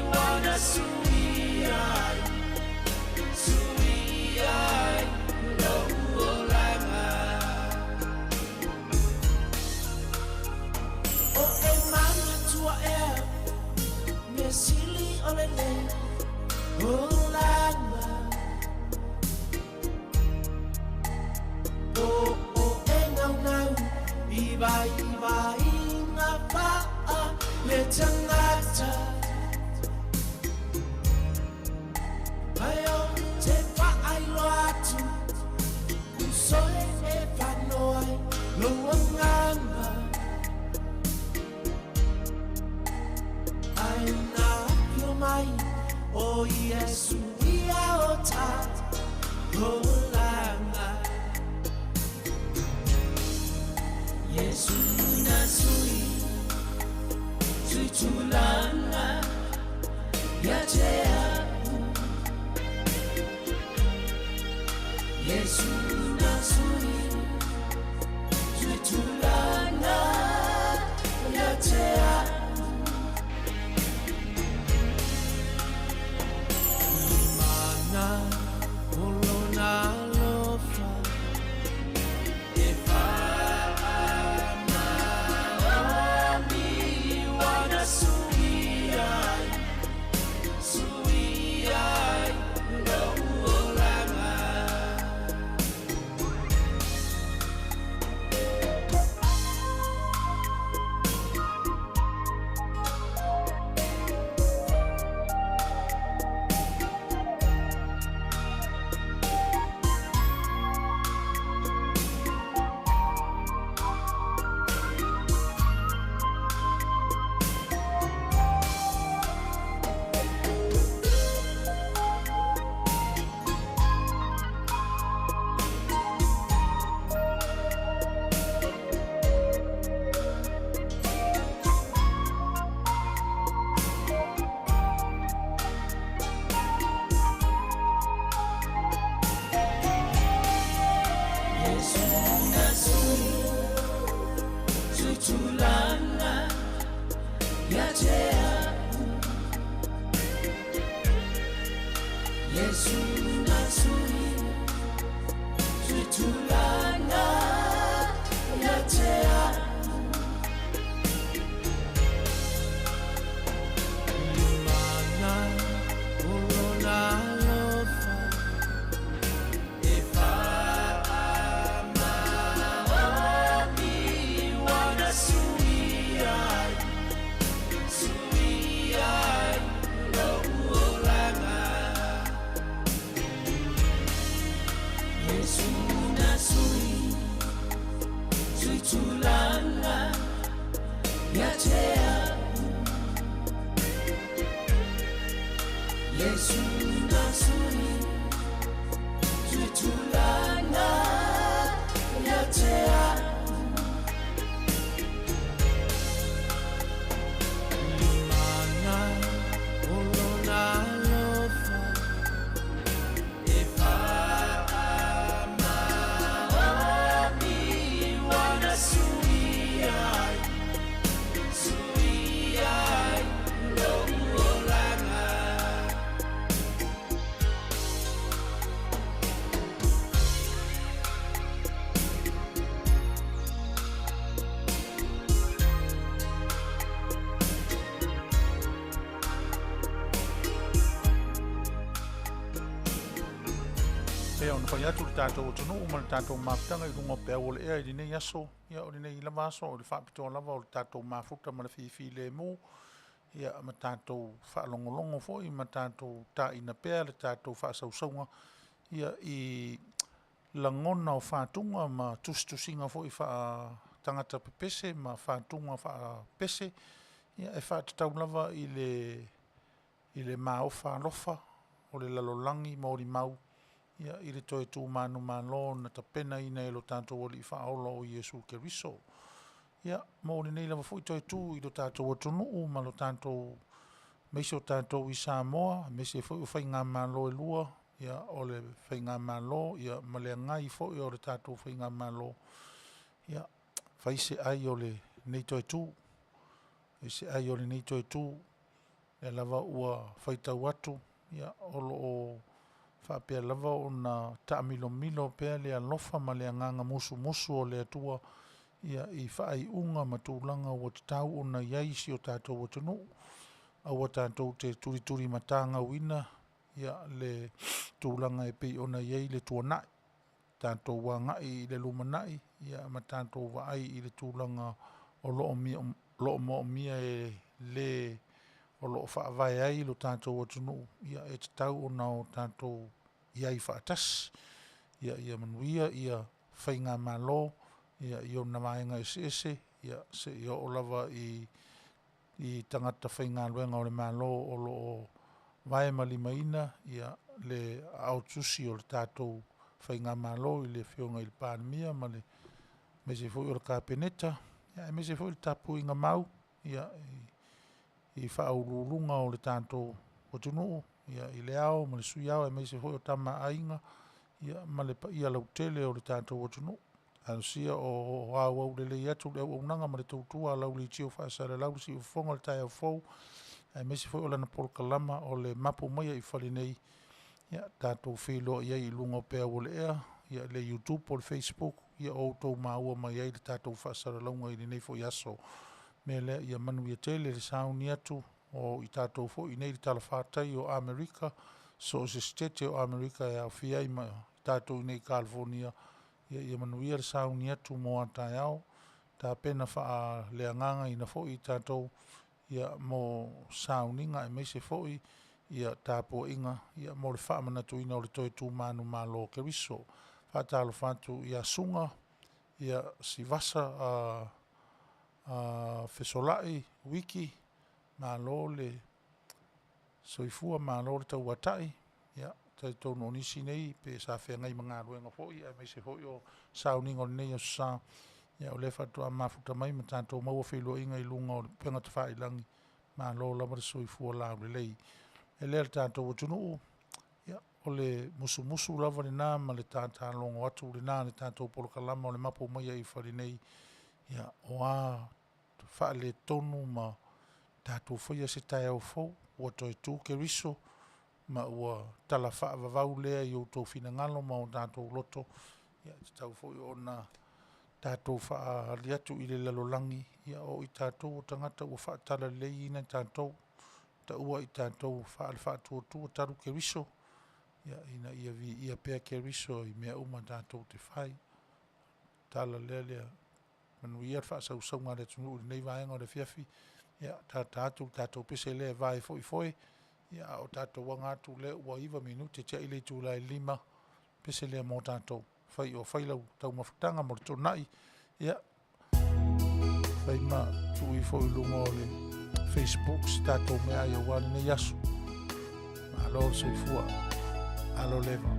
B: Ua sui ai, sui ai lou olaga. O e manatua ea mea sili o lenei olaga Po o e naunau i vaivaiga faaletagata Ae ou te faailoa atu uso e fano ai lou agaga Ae na afio mai o Iesu ia o tatou olaga Iesu na sui sui tulaga Ia te au Iesu na sui sui tulaga Ia te au Le mana o lona alofa E faamaoni Ua na sui ai, sui ai lou olaga. Iesu na sui sui tulaga Ia te au Iesu na sui sui tulaga Ia te au Le mana o lona alofa E faamaoni Ua na sui ai, sui ai lou olaga Iesu na sui sui tulaga Ia te au Iesu na sui sui tulaga Ia te au Le mana o lona alofa E faamaoni Ua na sui ai, sui ai lou olaga.
A: E ona fai atu le tatou atunuu ma le tatou mafutaga i luga o peau o le ea i lenei aso, ia o lenei lava aso o le faapitoa lava o le tatou mafuta ma le fifilemu, ia ma tatou faalogologo foi ma tatou taina pea le tatou faasausauga ia i lagona o fatuga ma tusitusiga foi faatagata pepese ma fatuga faapese, ia e faatatau lava i le maofa alofa o le lalolagi molimau ia i le toe tu manumalo na tapenaina e lo tatou Alii Faaola o Iesu Keriso. Ia, mo lenei lava foi toe tu i lo tatou atunuu ma lo tatou aemaise o tatou i Samoa, aemaise foi o faigamalo e lua, ia o le faigamalo ma le agai foi o le tatou faigamalo, ia fai se ai o lenei toe tu, fai se ai o lenei toe tu. O lea lava ua faitau atu o lo o faapea lava ona taamilomilo pea le alofa ma le agaga musumusu o le Atua i faaiuga ma tulaga ua tatau ona i ai si o tatou atunuu. Aua tatou te tulitulimatagauina le tulaga e pei ona i ai le tuanai, tatou agai i le lumanai ma tatou vaai i le tulaga o lo o moomia e le o lo o faavae ai lo tatou atunuu, e tatau ona o tatou i ai faatasi. Ia manuia faigamalo i ona vaega eseese seia oo lava i tagata faigaluega o le Malo o lo o vae ma limaina le aao tusi o le tatou faigamalo i le Afioga i le Palemia ma le aemaise foi o le Kapeneta, aemaise foi le tapuaiga mau i Ofisa Sili o Pulega o le tatou atunuu i Le Ao ma le Sui Ao aemaise foi o Tama a Aiga ma le paia lautele o le tatou atunuu. Talosia o auau lelei atu le auaunaga ma le tautua a lau leitio faasalalau le siufofoga o le taeao fou, aemaise foi o lana polokalama o le Mapu Mai i Fale Nei, tatou feiloai ai i luga o peau o le ea, le YouTube po o le Facebook, o outou maua mai ai le tatou faasalalauga i lenei foi aso. O le mea lea, ia manuia tele le sauni atu o i tatou foi i inei i le talafatai o Amerika, so o se Setete o Amerika e aofia ai ma tatou i inei i Kalifonia, ia manuia le sauni atu mo a taeao, tapena faaleagagaina foi tatou mo sauniga aemaise foi tapuaiga mo le faamanatuina o le toe tu manumalo o Keriso. E faatalofa atu ia Suga Sivasa Fesolai Wiki, malo le soifua malo le tauatai. Ia, talitonu o nisi nei pe sa feagai ma galuega foi aemaise foi o sauniga o lenei Aso Sa, o lea faatoa mafuta mai ma tatou maua feiloaiga i luga o upega tafailagi, malo lava le soifua laulelei. E lea le tatou atunuu, o le musumusu lava lena ma le tatalogo atu lena a le tatou polokalama o le Mapu Mai ai Fale Nei, o a faaletonu ma tatou faia se taeao fou, ua toe tu Keriso ma ua tala faavavau lea i outou finagalo ma o tatou loto, e tatau foi ona tatou faaali atu i le lalolagi, o i tatou o tagata ua faatalaleleiina tatou, taua i tatou faale-Faatuatua Talu Keriso, ina ia viia pea Keriso i mea uma tatou te fai. Tala lea, manuia le faasausauga a le atunuu i lenei vaega o le afiafi. Ia, tata atu le tatou pese lea e vae foi foe, a o tatou aga atu lea ua 9 minute tiai le itula e 5, pese lea mo tatou. Fai o fai lau taumafataga mo le toonai, ia, fai ma tuu ifo i luga o le Facebook se tatou meaai aua lenei aso. Malo le soifua. Alo leva.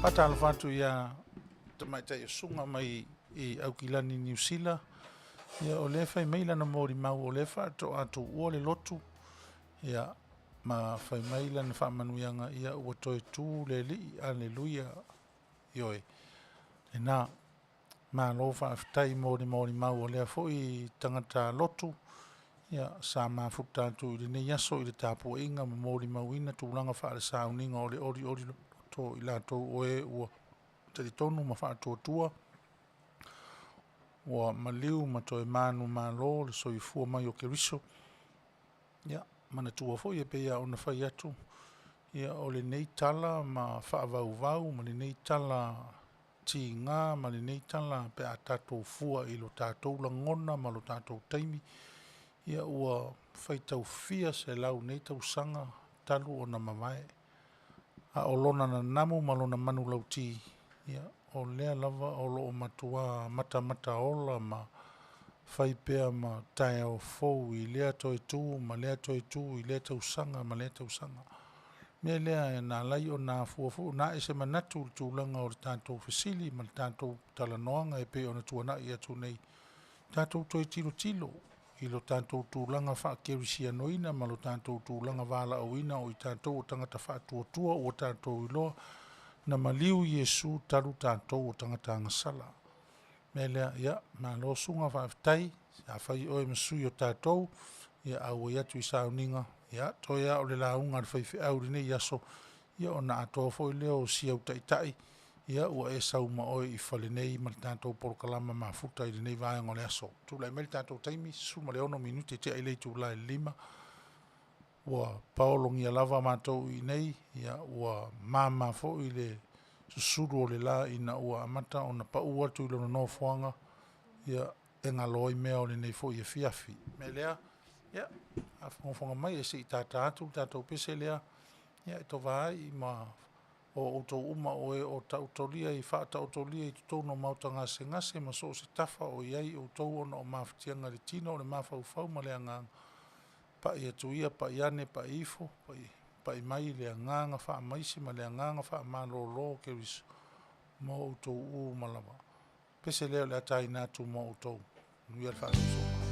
A: Faatalofa atu ia Tamaitai Usuga mai i Aukilani Niu Sila, ia o lea e fai mai lana molimau o lea faatoa tuua le lotu, ia ma fai mai lana faamanuiaga, ia ua toe tu le Alii, Aleluia. Ioe, lena. Malo faafetai mo le molimau a lea foi tagata lotu, ia sa mafuta atu i lenei aso i le tapuaiga ma molimauina tulaga faale sauniga o le olioli loto o i latou o e ua talitonu ma faatuatua ua maliu ma toe manumalo le soifua mai o Keriso. Ia manatua foi e pei lava ona fai atu, ia o lenei tala ma faavauvau ma lenei tala tiga ma lenei tala pe a tatou fua i lo tatou lagona ma lo tatou taimi, ia ua faitau fia selau nei tausaga talu ona mavae, a o lona nanamu ma lona manulauti, ia o lea lava o loo matua matamataola ma fai pea ma taeao fou i lea toe tu ma lea toe tu i lea tausaga ma lea tausaga. O le mea lea na ala ai ona afua foi ona ae se manatu i le tulaga o le tatou fesili ma le tatou talanoaga e pei ona tuanai atu nei, tatou toe tilotilo i lo tatou tulaga faakerisianoina ma lo tatou tulaga valaauina o i tatou o tagata faatuatua ua tatou iloa na maliu Iesu talu tatou o tagata agasala. O le mea lea, ia malo Suga faafetai, sa fai oe ma sui o tatou ia auai atu i sauniga, ia toe a o le lauga a le faifeau i lenei aso, ia ona atoa foi lea o si au taitai ia ua e sau ma oe i fale nei ma le tatou polokalama mafuta i lenei vaega o le aso. Tulai mai le tatou taimi, 16 minute tea i le itula e 5:00, ua paologia lava matou i inei, ia ua mama foi le susulu o le la ina ua amata ona pau atu i lona nofoaga, ia e galo ai mea o lenei foi afiafi. O le mea lea, ia faafogafoga mai ae se i tata atu le tatou pese lea e tova ai ma o outou uma o e o faataotolia i totonu o maota gasegase ma so o se tafa o i ai outou ona o mafatiaga i le tino, o le mafaufau ma le agaga, pai atu ia, pai ane, pai ifo, pai mai le agaga faamaisi ma le agaga faamalolo o Keriso mo outou uma lava. O le pese lea o le a taina atu mo outou. Manuia le faagasologa.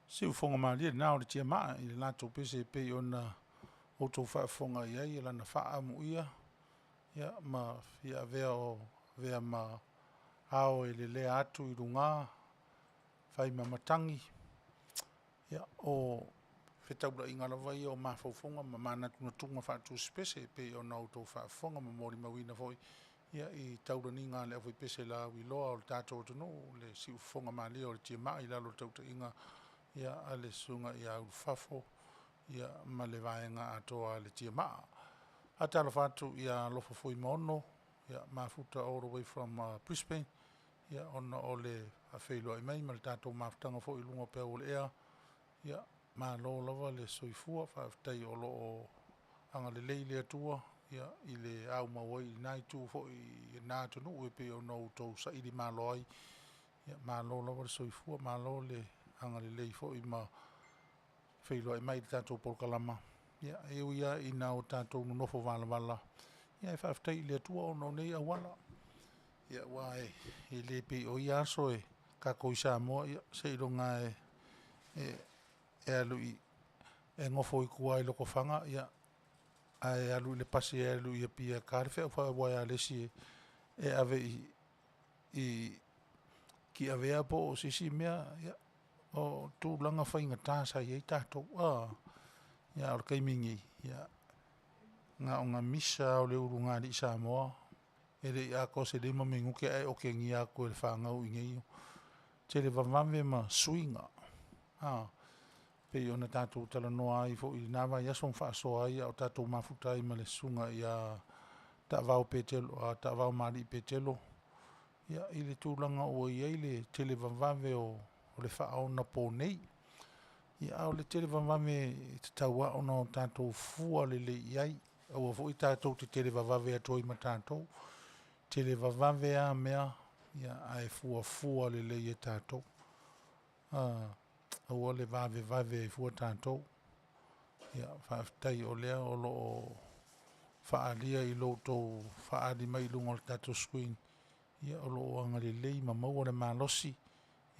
A: Siufofoga malie lena o le tiamaa i le latou pese e pei ona outou faafofoga i ai lana faaamuia ia ma fia avea o avea ma ao e lelea atu i luga fai ma matagi ia o fetaulaiga lava ia o mafaufauga ma manatunatuga faatusipese e pei ona outou faafofoga ma molimauina foi ia i taulaniga a le aufaipese lauiloa o le tatou atunuu le siufofoga malie o le tiamaa i lalo o le tautaiga ia a le Susuga ia Ulufafo ia ma le vaega atoa a le Tiamaa. Faatalofa atu ia Alofa Fuimaono ia mafuta all the way from Brisbane ia ona o le faafeiloai mai ma le tatou mafutaga foi i luga o peau o le ea. Ia malo lava le soifua, faafetai o loo agalelei le Atua ia i le aumau ai i lena itu foi i lena atunuu e pei ona outou saili malo ai. Ia malo lava le soifua, malo le agalelei foi ma feiloai mai i le tatou polokalama. Ia e ui lava ina o tatou nonofo valavala, ia ae faafetai i le Atua ona o nei auala. Ia aua e le pei o ia aso e tatou i Samoa ia seiloga lava e alu i e gofo i tua i Lotofaga ia ae alu i le pasi e alu i Apia e ta le feau uaea a le isi e ave i Tiavea po o se isi mea. Ia o tulaga faigata sa i ai tatou a o le taimi lenei, ia na ona misa lava o le ulugalii Samoa e le i atoa se 5 minute ae otegia atu e le fanau i inei, televavave ma suiga pei ona tatou talanoa ai foi i lena vaiaso ma faasoa ai a o tatou mafuta ai ma le Susuga ia Taavao Petelo Taavaomalii Petelo i le tulaga ua i ai le televavave o le faaonaponei. Ia a o le televavave e tatau lava ona tatou fua lelei i ai, aua foi tatou te televavave atu ai ma tatou. Televavave a mea ae fuafua lelei e tatou, aua le vavevave ai fua tatou. Ia faafetai o lea o lo o faaalia i lo outou faaali mai i luga o le tatou screen, ia o lo o agalelei ma maua le malosi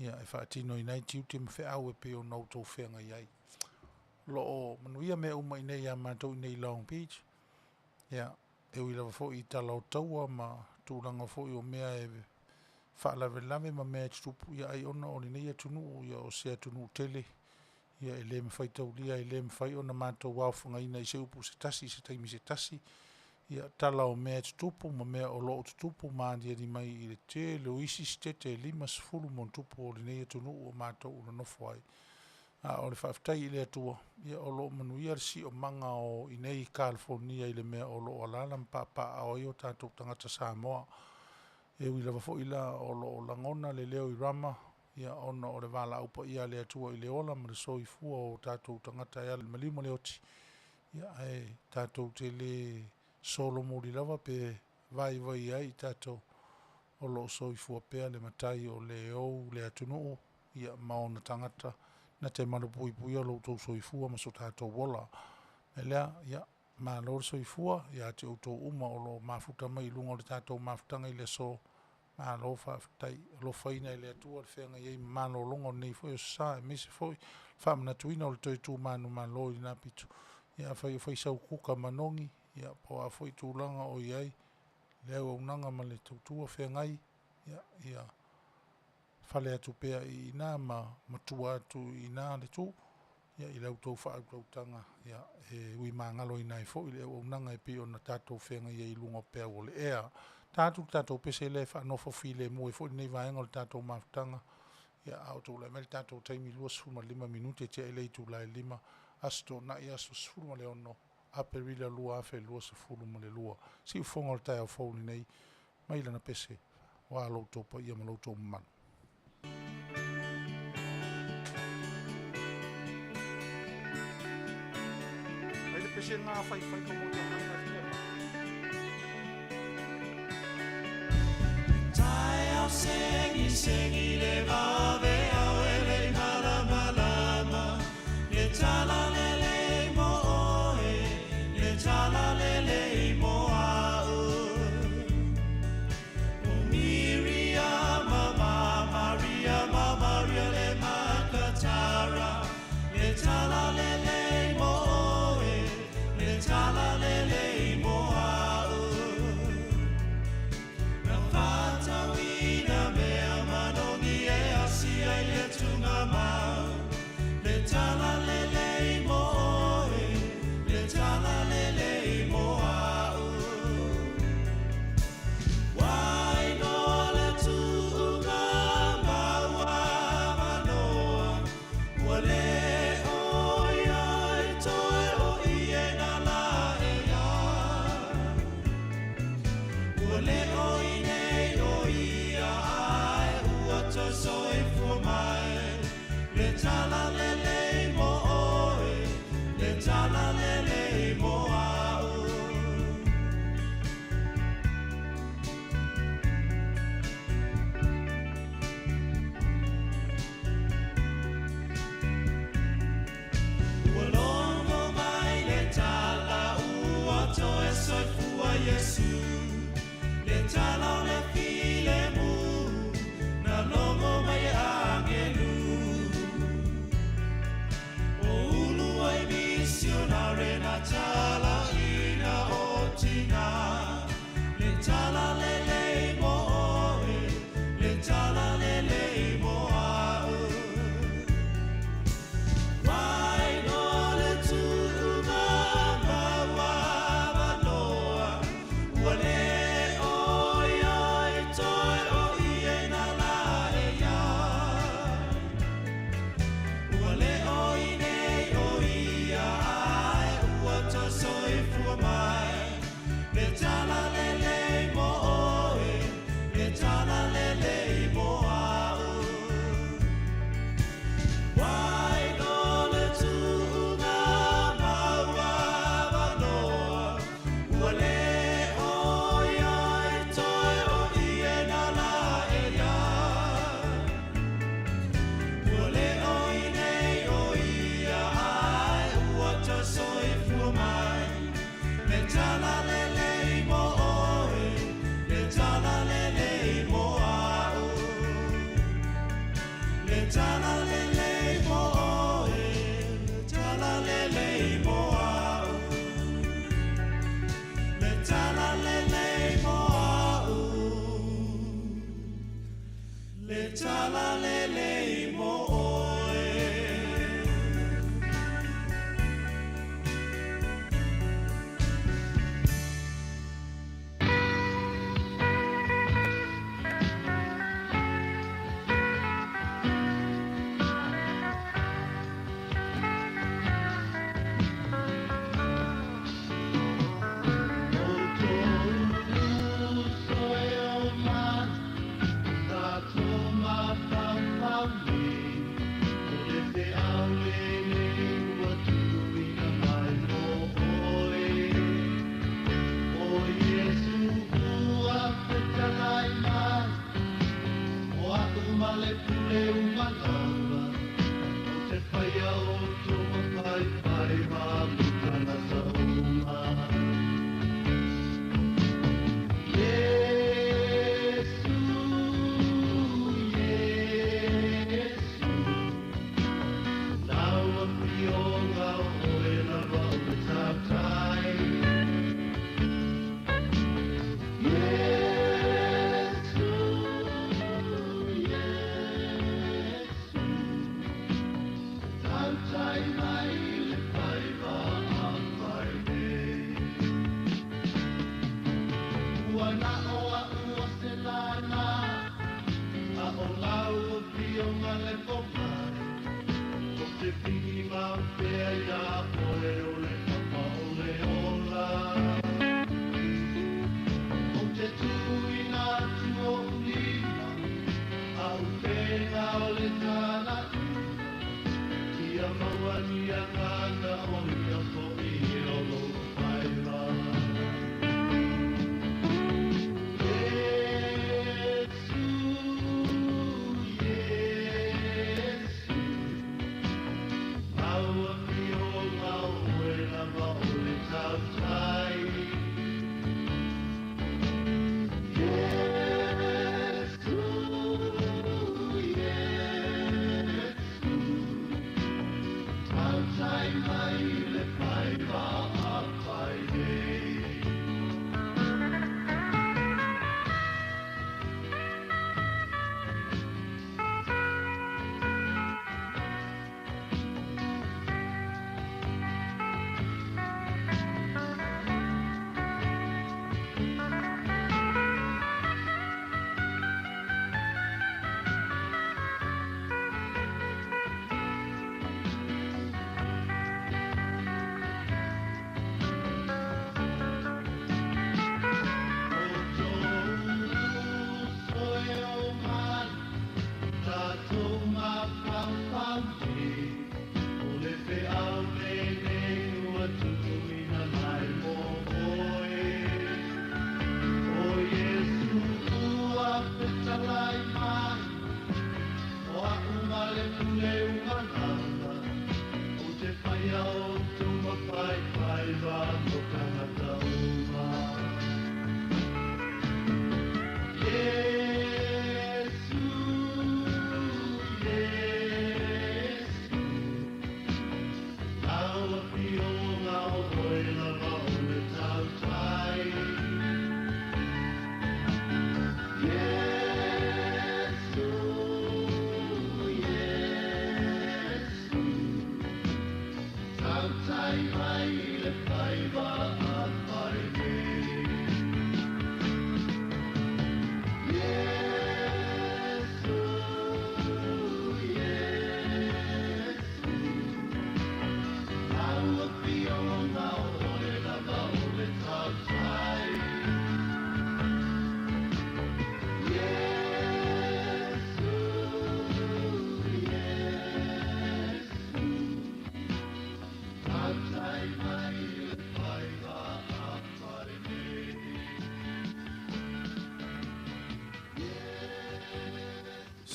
A: e faatinoina ai tiute ma feau e pei ona outou feagai ai. O lo o manuia mea uma i inei ia matou i inei i Long Beach. Ia, e ui lava foi i tala o taua ma tulaga foi o mea e faalavelave ma mea e tutupu, ia ai ona o lenei atunuu o se atunuu tele e le mafai taulia, e le mafai ona matou aofagaina i se upu se tasi i se taimi se tasi ia tala o mea e tutupu ma mea o lo o tutupu ma aliali mai i le tele o isi Setete e 50+ o lenei atunuu o matou o nonofo ai. A o le faafetai i le Atua o lo o manuia le siosiomaga o i inei i Kalifonia i le mea o lo o alaala ma papaaao ai o tatou tagata Samoa. E ui lava foi la o lo o lagona le leo i Rama ona o le valaau paia a le Atua i le ola ma le soifua o tatou tagata e ala i le maliu ma le oti, ia ae tatou te le solomuli lava pe vaivai ai tatou, o lo o soifua pea le Matai o le ou le atunuu ma ona tagata na te malupuipuia lo outou soifua ma so tatou ola. O le mea lea, ia malo le soifua ia te outou uma o lo o mafuta mai i luga o le tatou mafutaga i le aso. Malo faafetai. Alofaina e le Atua le feagai ai ma malologa o lenei foi aso Sa aemaise foi le faamanatuina o le toe tu manumalo i lena pito. Ia afai o fai sau kuka manogi ia po o a foi tulaga o i ai le auaunaga ma le tautua feagai, ia fale atu pea i ina ma matua atu i ina le tuu i la outou faautautaga e uimagaloina ai foi le auaunaga e pei ona tatou feagai ai i luga o peau o le ea. Tatou le tatou pese lea e faanofo filemu ai foi lenei vaega o le tatou mafutaga a o tulai mai le tatou taimi 25 minute tea i le itula e 5, Aso Toonai aso 16 Aperila 2022. Siufofoga o le taeao fou lenei mai lana pese aua lo outou paia ma lo outou mamalu. Ai le pese lena faifai ma mo
B: Taeao segi segi le vave au e le malamalama le tala lelei mo oe le tala lelei mo au O Miriama ma Maria ma Maria le Makatara. tala lelei mo oe, le tala lelei mo au. Ua logo mai le tala ua toe soifua Iesu, le tala o le filemu, na logo mai e agelu. O ulu ai misionare na tala ina o tina, le tala lelei mo oe, le tala lelei mo au. Wai no le tuuga mauavanoa, ua le o iai toe o ia i nā lā e iai. Ua le o i nei o ia ae ua toe soifua mai. Le tala lelei mo oe, le tala lelei mo au. Wai no le tuuga mauavanoa, ua le o iai toe o ia i nā lā e iai. Ua le o i nei o ia ae ua toe soifua mai. Le tala lelei mo oe, le tala lelei mo au. Le tala lelei mo oe, le tala lelei mo au. Le tala lelei mo au. Le tala lelei mo oe.
C: Yesu,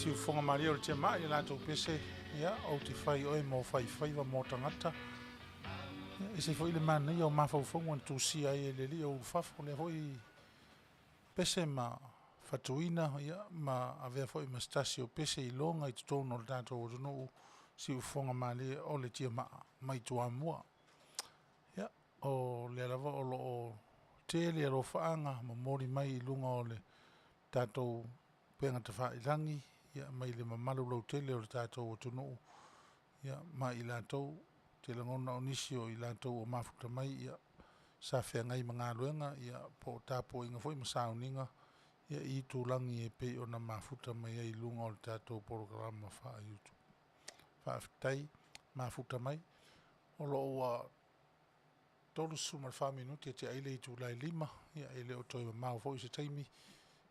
A: Siufofoga malie o le tiamaa i le latou pese, ia, ou te fai i oe mo faifaiva mo tagata. Ia, e ese foi le manaia o mafaufauga na tusia ai e le Alii o ulufafo, lea foi pese ma fatuina, ia, ma avea foi ma se tasi o pese iloga i totonu o le tatou atunuu, siufofoga malie o le tiamaa mai Toamua. Ia, o lea lava o loo tele alofaaga momoli mai i luga o le tatou upega tafailagi, ia, mai le mamalu lautele o le tatou atunuu, ia, ma i latou te lagona o nisi o i latou ua mafuta mai, ia, sa feagai ma galuega, ia, po o tapuaiga foi ma sauniga, ia, i itulagi e pei ona mafuta mai ai i luga o le tatou polokalama faa-YouTube. Faafetai mafuta mai. O lo o ua 34 minute tea ai le itula e 5, ia e le o toe mamao foi se taimi,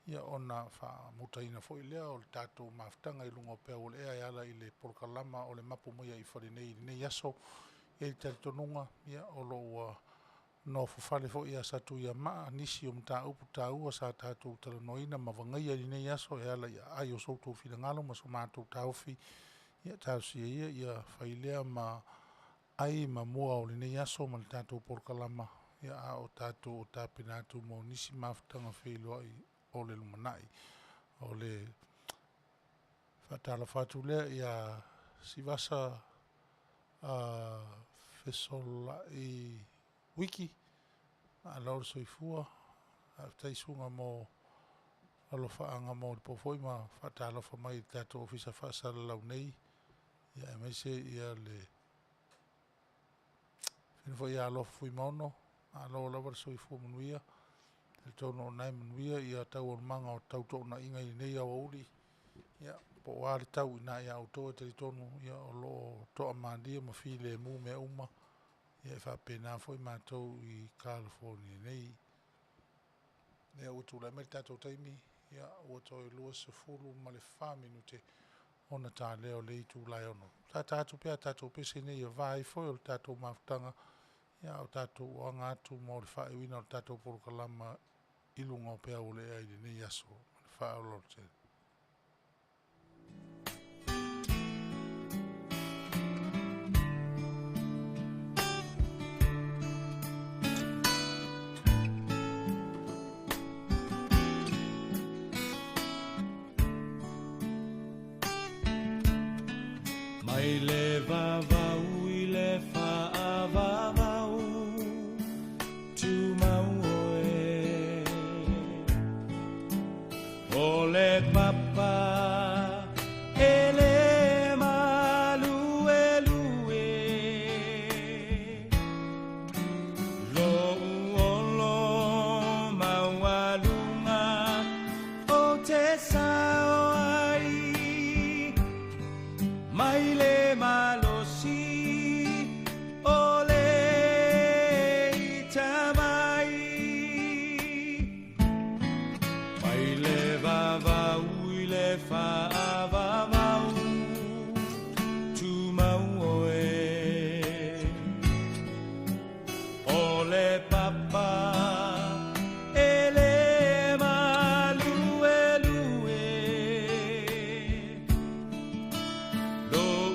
A: ia ona faamutaina foi lea o le tatou mafutaga i luga o peau o le ea e ala i le polokalama o le Mapu mai ai fale nei i lenei aso. E i ai le talitonuga, ia, o lo o ua nofo fale foi ia Satuiamaa nisi o mataupu taua sa tatou talanoaina ma vagaia i lenei aso e ala i aai o so outou finagalo ma so matou taofi. Ia talosia ia ia fai lea ma ai ma mua o lenei aso ma le tatou polokalama, ia a o tatou tapena atu mo nisi mafutaga feiloai o le lumanai. O le faatalofa atu lea ia Sivasa Fesolai Wiki, malo le soifua, faafetai Susuga mo alofaaga mo le po foi ma faatalofa mai i le tatou Ofisa Faasalalau nei, ia aemaise le afioga foi ia Alofa Fuimaono, malo lava le soifua manuia. Talitonu o lena e manuia ia taualumaga o tau toonaiga i lenei aoauli, ia po o a le tau i ina ia outou, e talitonu ia o lo o toamalie ma filemu mea uma, ia e faapena foi matou i Kalifonia nei. Lea ua tulai mai le tatou taimi, ia ua toe 24 minute ona ta lea o le itula e 6. Tata atu pea tatou pese nei e va ai foi o le tatou mafutaga, ia a o tatou aga atu mo le faaiuina o le tatou polokalama i luga o peau o le ea i lenei aso. Ma le faaaloalo tele.
B: Mai le vavau i le faavavau, tumau oe. O le papa e le maluelue, lou olo maualuga o te sao ai, mai le malosi o le ita mai. Mai le vavau i le faavavau, tumau oe. O le papa e le maluelue, lou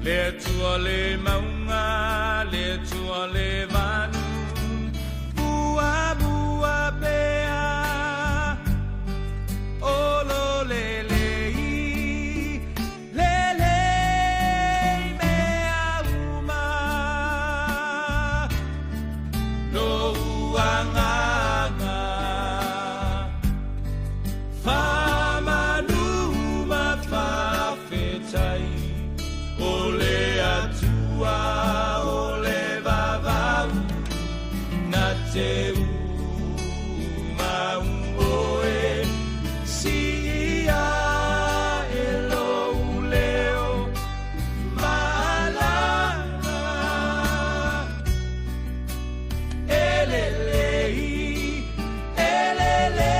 B: Le Atua le mauga, le Atua le vanu, Muamua pea, o lo lelei, lelei mea uma, Lou agaga. Faamanu ma faafetai, o le Atua o le vavau, na te umau oe, siia e lou leo malama. E lelei, e lelei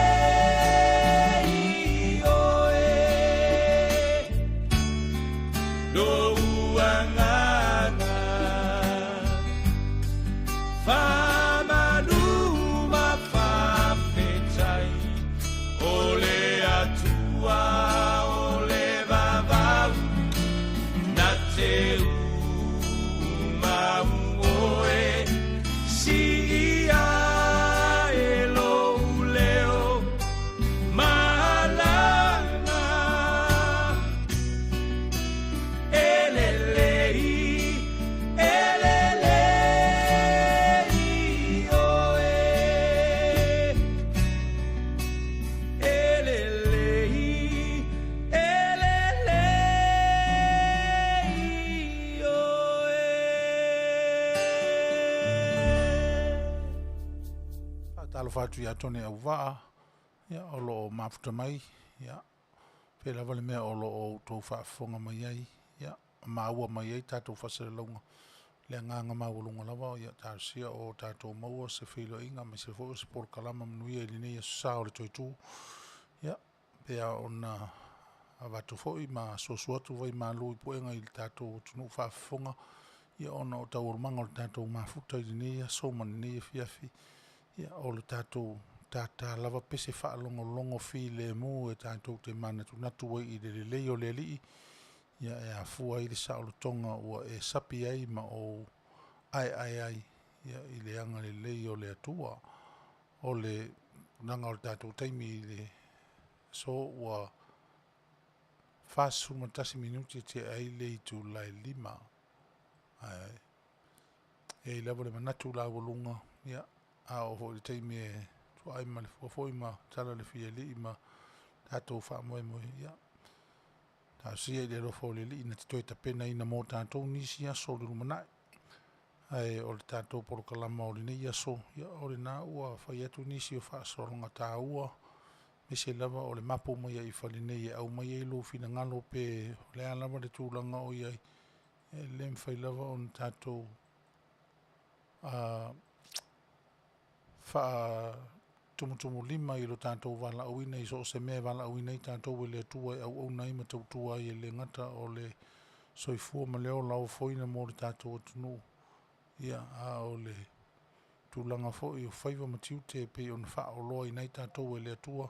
B: oe, Lou agaga. Faamanu ma faafetai, o le Atua o le vavau, na te umau oe, siia e lou leo malama. E lelei, e lelei oe, E lelei, e lelei oe.
A: Faatalofa atu ia Tone Auvaa, ia, o lo o mafuta mai, ia, pei lava le mea o lo o outou faafofoga mai ai, ia, maua mai ai tatou faasalalauga. Le agaga maualuga lava, ia talosia o tatou maua se feiloaiga aemaise foi o se polokalama manuia i lenei aso sa o le toe tu. Ia, pei ona avatu foi ma asuasu atu vai malu i puega i le tatou atunuu faafofoga, ia ona o taualumaga o le tatou mafuta i lenei aso ma lenei afiafi, ia o le tatou tata lava pese faalogologo filemu e tatou te manatunatu ai i le lelei o le Alii, ia e afua ai le saolotoga ua e sapi ai ma ou aeae ai, ia, i le agalelei o le Atua. O le tulaga o le tatou taimi i le aso ua 41 minute tea ai le itula e 5. Ae e i ai lava le manatu laualuga, ia, a oo foi i le taimi e tuai ma le fua foi ma tala le fia alii ma tatou faamoemoe, ia, talosia i le alofa o le Alii na te toe tapenaina mo tatou nisi aso o le lumanai. Ae o le tatou polokalama o lenei aso, ia, o lena ua fai atu nisi o faasologa taua, aemaise lava o le mapu mai ai i fale nei e aumai ai lou finagalo pe o le a lava le tulaga o i ai, e le mafai lava ona tatou faatumutumulima i lo tatou valaauina i so o se mea e valaauina ai tatou e le Atua e auauna ai ma tautua ai e le gata o le soifua ma le ola ofoina mo le tatou atunuu, ia, a o le tulaga foi o faiva ma tiute e pei ona faaoloaina ai tatou e le Atua,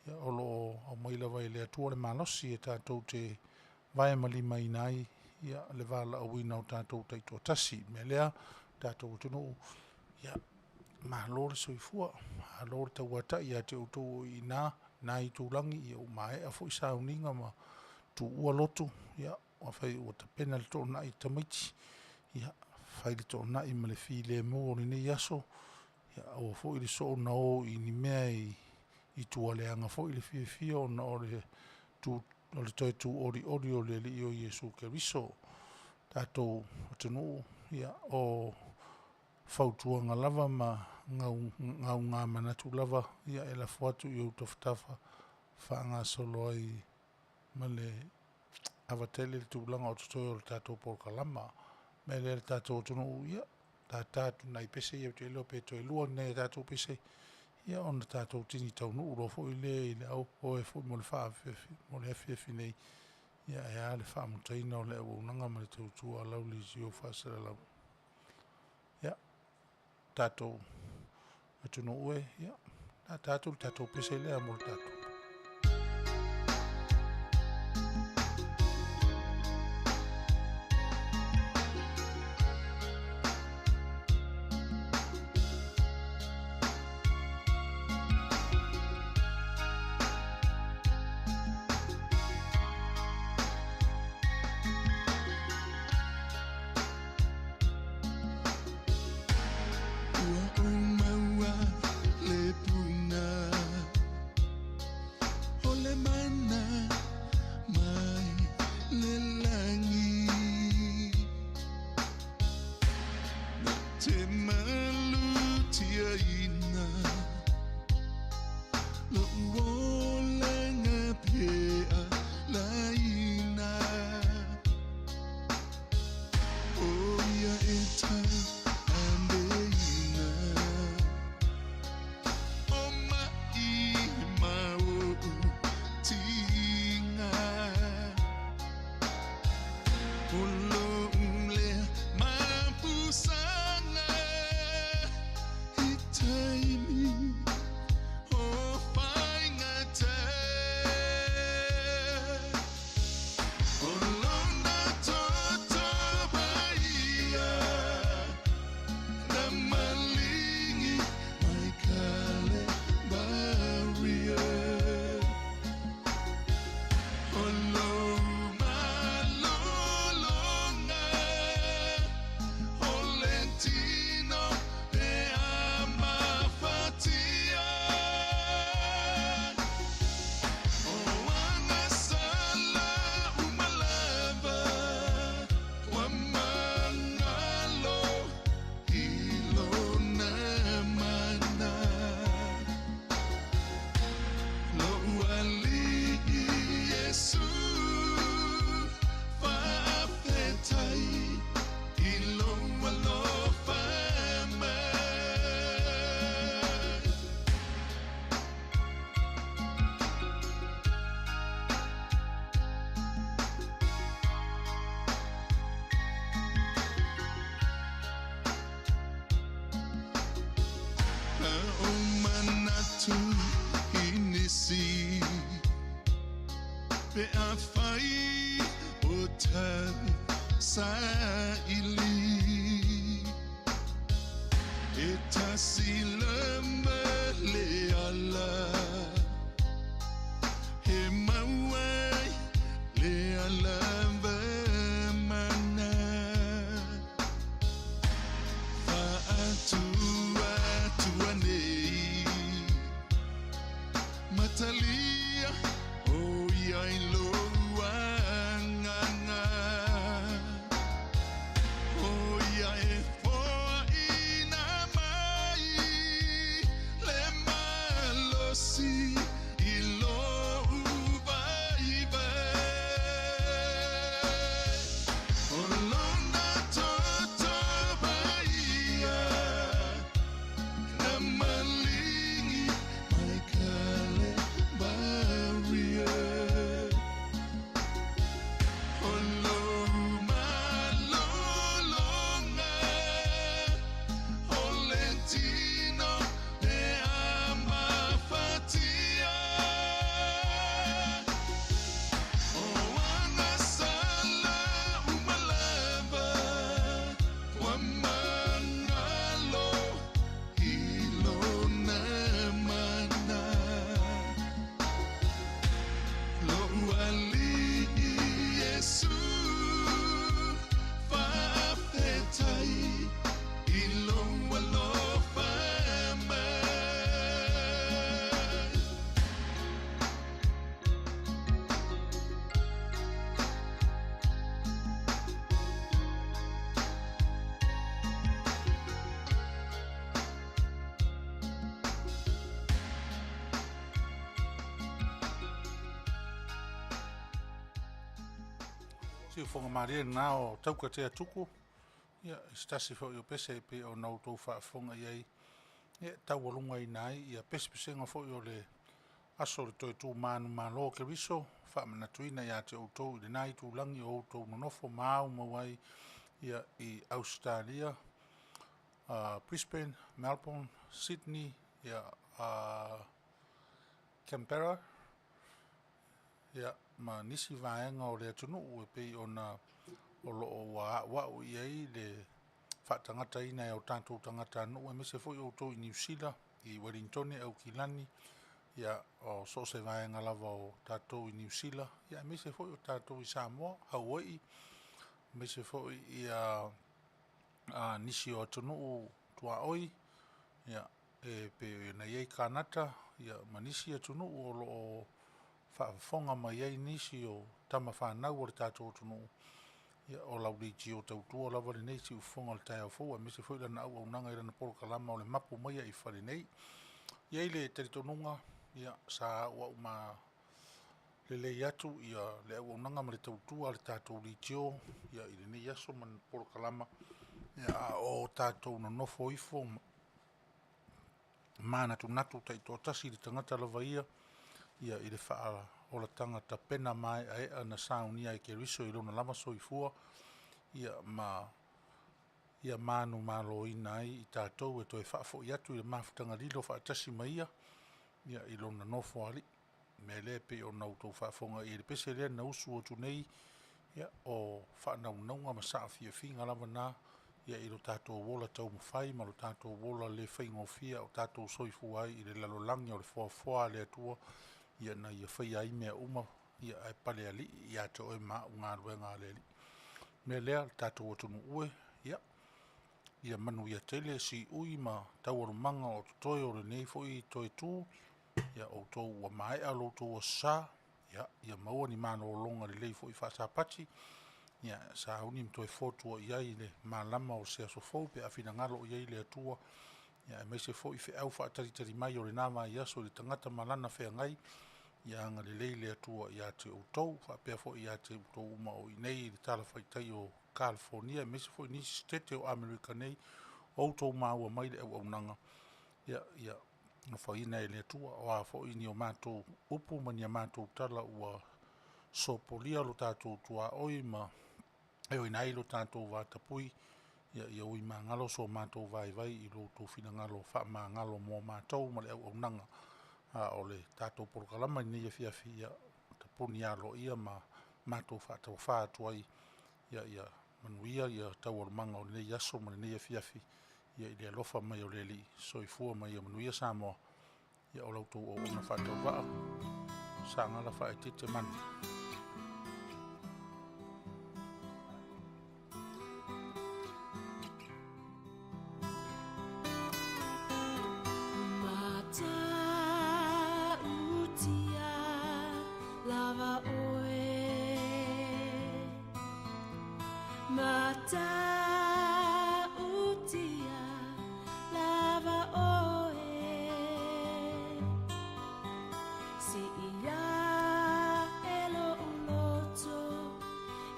A: ia, o lo o aumai lava e le Atua le malosi e tatou te vaemalimaina ai, ia, le valaauina o tatou taitoatasi. O le mea lea, tatou atunuu, ia, malo le soifua, malo le tauatai ia te outou o i ina na itulagi, ia ua maea foi sauniga ma tuua lotu, ia, afai ua tapena le toonai i tamaiti, ia, fai le toonai ma le filemu o lenei aso, ia, aua foi le soona o i ni mea i tualeaga foi le fiafia ona o le tu o le toe tuolioli o le Alii o Iesu Keriso. Tatou atunuu, ia, o fautuaga lava ma gaugamanatu lava, ia, e lafo atu i ou tafatafa faagasolo ai ma le ava tele le tulaga o totoe o le tatou polokalama. O le mea lea le tatou atunuu, ia, tata atu nai pese ia ou te iloa pe toe lua ni nai a tatou pese, ia ona tatou tini taunuu loa foi lea i le aupoe foi mo le faafiafi mo le afiafi nei, ia, e a le faamutaina o le auaunaga ma le tautua a lau leitio faasalalau. Ia, tatou atunuu e, ia, tata atu le tatou pese lea mo le tatou.
B: te malutiaina Lo'u olaga pealaina O ia e tauaveina O ma'i ma o'u tiga O lo'u lea mapusaga I taimi o faigata O lona toto paia Na maligi mai Kalevaria O lou malologa O le tino pe a mafatia O agasala uma lava Ua magalo i lona mana Lo'u Alii Iesu Faafetai i lou alofa mai. A ou manatu i nisi Pe afai o tau saili E tasi lava le ala E maua ai le ala mana Faatuatua nei Matalia o ia i lou agaga O ia e foaina mai Le malosi i lou vaivai O lona toto paia Na maligi mai Kalevaria O lou malologa O le tino pe a mafatia O agasala uma lava Ua magalo i lona mana Lo'u Alii Iesu Faafetai i lou alofa mai.
A: Siufoga malie lena o Taukatea Tuku, ia, i se tasi foi o pese e pei ona outou faafofoga i ai, ia, e taualugaina ai ia pesepesega foi o le aso o le toe tu manumalo o Keriso, faamanatuina ia te outou i lena itulagi o outou nonofo ma aumau ai, ia, i Ausetalia, Brisbane, Melbourne, Sydney, ia, Canberra, ia, ma nisi vaega o le atunuu e pei ona o lo o ua auau i ai le faatagataina e o tatou tagatanuu, aemaise foi outou i Niu Sila, i Uelintone, Aukilani, ia, o so o se vaega lava o tatou i Niu Sila, ia, aemaise foi o tatou i Samoa, Hauai'i, aemaise foi ia nisi o atunuu tuaoi, ia, e pei ona i ai Kanata, ia, ma nisi atunuu o lo o faafofoga mai ai nisi o tama fanau a le tatou atunuu. Ia, o lau leitio tautua lava lenei siufofoga o le taeao fou, aemaise foi lana auaunaga i lana polokalama o le mapu mai i fale nei. E i ai le talitonuga, ia, sa auau ma lelei atu ia le auaunaga ma le tautua a le tatou leitio ia i lenei aso ma le polokalama, ia, a o tatou nonofo ifo ma manatunatu taitoatasi i le tagata lava ia, ia i le faaolataga tapena maeaea na saunia e Keriso i lona lava soifua, ia ma ia manumaloina ai i tatou e toe faafoi atu i le mafutaga lilo faatasi ma ia, ia i lona nofoalii. O le mea lea e pei ona outou faafofoga i ai i le pese lea na usu atu nei, ia, o faanaunauga ma saafiafiaga lava na ia i lo tatou ola taumafai ma lo tatou ola le faigofie a o tatou soifua ai i le lalolagi o le foafoa a le Atua, ia na ia faia ai mea uma, ia ae palealii ia te oe ma au galuega a le Alii. O le mea lea le tatou atunuu e, ia, ia manuia tele siui ma taualumaga o totoe o lenei foi toe tu, ia outou ua maea lo outou aso sa, ia, ia maua ni malologa lelei foi faasapati, ia sauni ma toe fotua i ai i le malama o se aso fou pe a finagalo i ai le Atua, ia aemaise foi feau faatalitali mai o lena vaiaso i le tagata ma lana feagai, ia agalelei le Atua ia te outou, faapea foi ia te outou uma o i inei i le talafatai o Kalifonia, aemaise foi nisi sitete o Amerika nei o outou maua mai le auaunaga, ia, ia alofagia e le Atua. O a foi ni o matou upu ma ni a matou tala ua sopolia lo tatou tuaoi ma oioiina ai lo tatou vatapuia, ia ui magalo so matou vaivai i lo outou finagalo faamagalo mo matou ma le auaunaga. A o le tatou polokalama i lenei afiafi, ia tapuni aloaia ma matou faataufa atu ai, ia ia manuia ia taualumaga o lenei aso ma lenei afiafi, ia i le alofa mai o le Alii. Soifua ma ia manuia Samoa. Ia o la outou auauna faatauvaa, Sagala Faaeteete Manu.
B: Matautia lava oe Matautia lava oe Si ia e lo uloto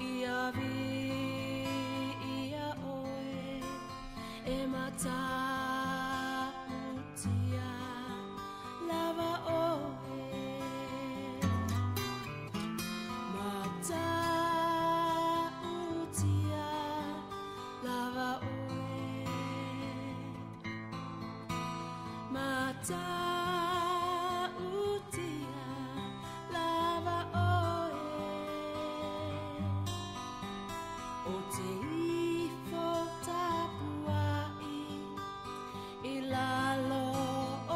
B: ia vi ia oe e matautia lava oe Matautia lava oe Matautia lava oe O te ifo tapuai i lalo o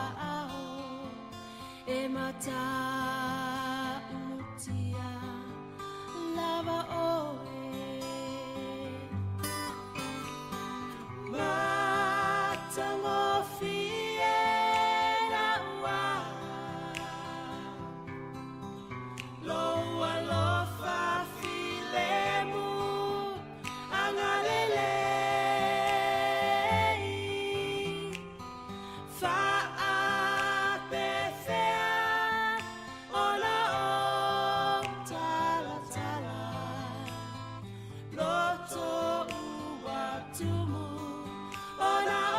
B: aao e matautia lava oe Matagofie na ua Lou alofa filemu agalelei Faapefea ona ou talatala Loto ua tumu ona o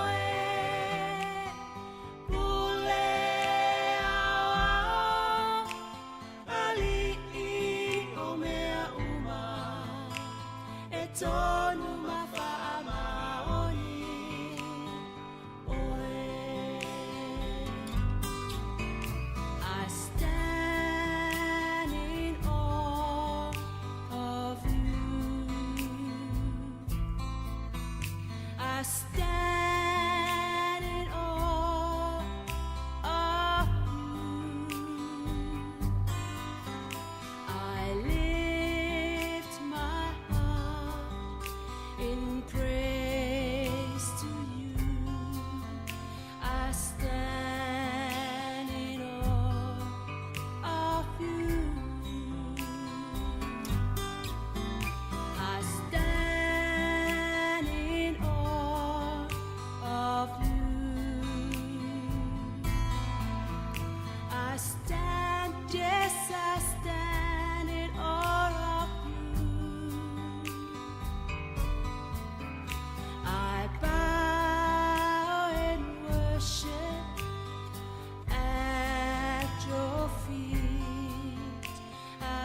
B: oe Pule aoao ali'i o mea uma E tonu ma faamaoni oe I stand in awe of you. I stand in awe of you. I lift my heart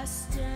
C: Stand.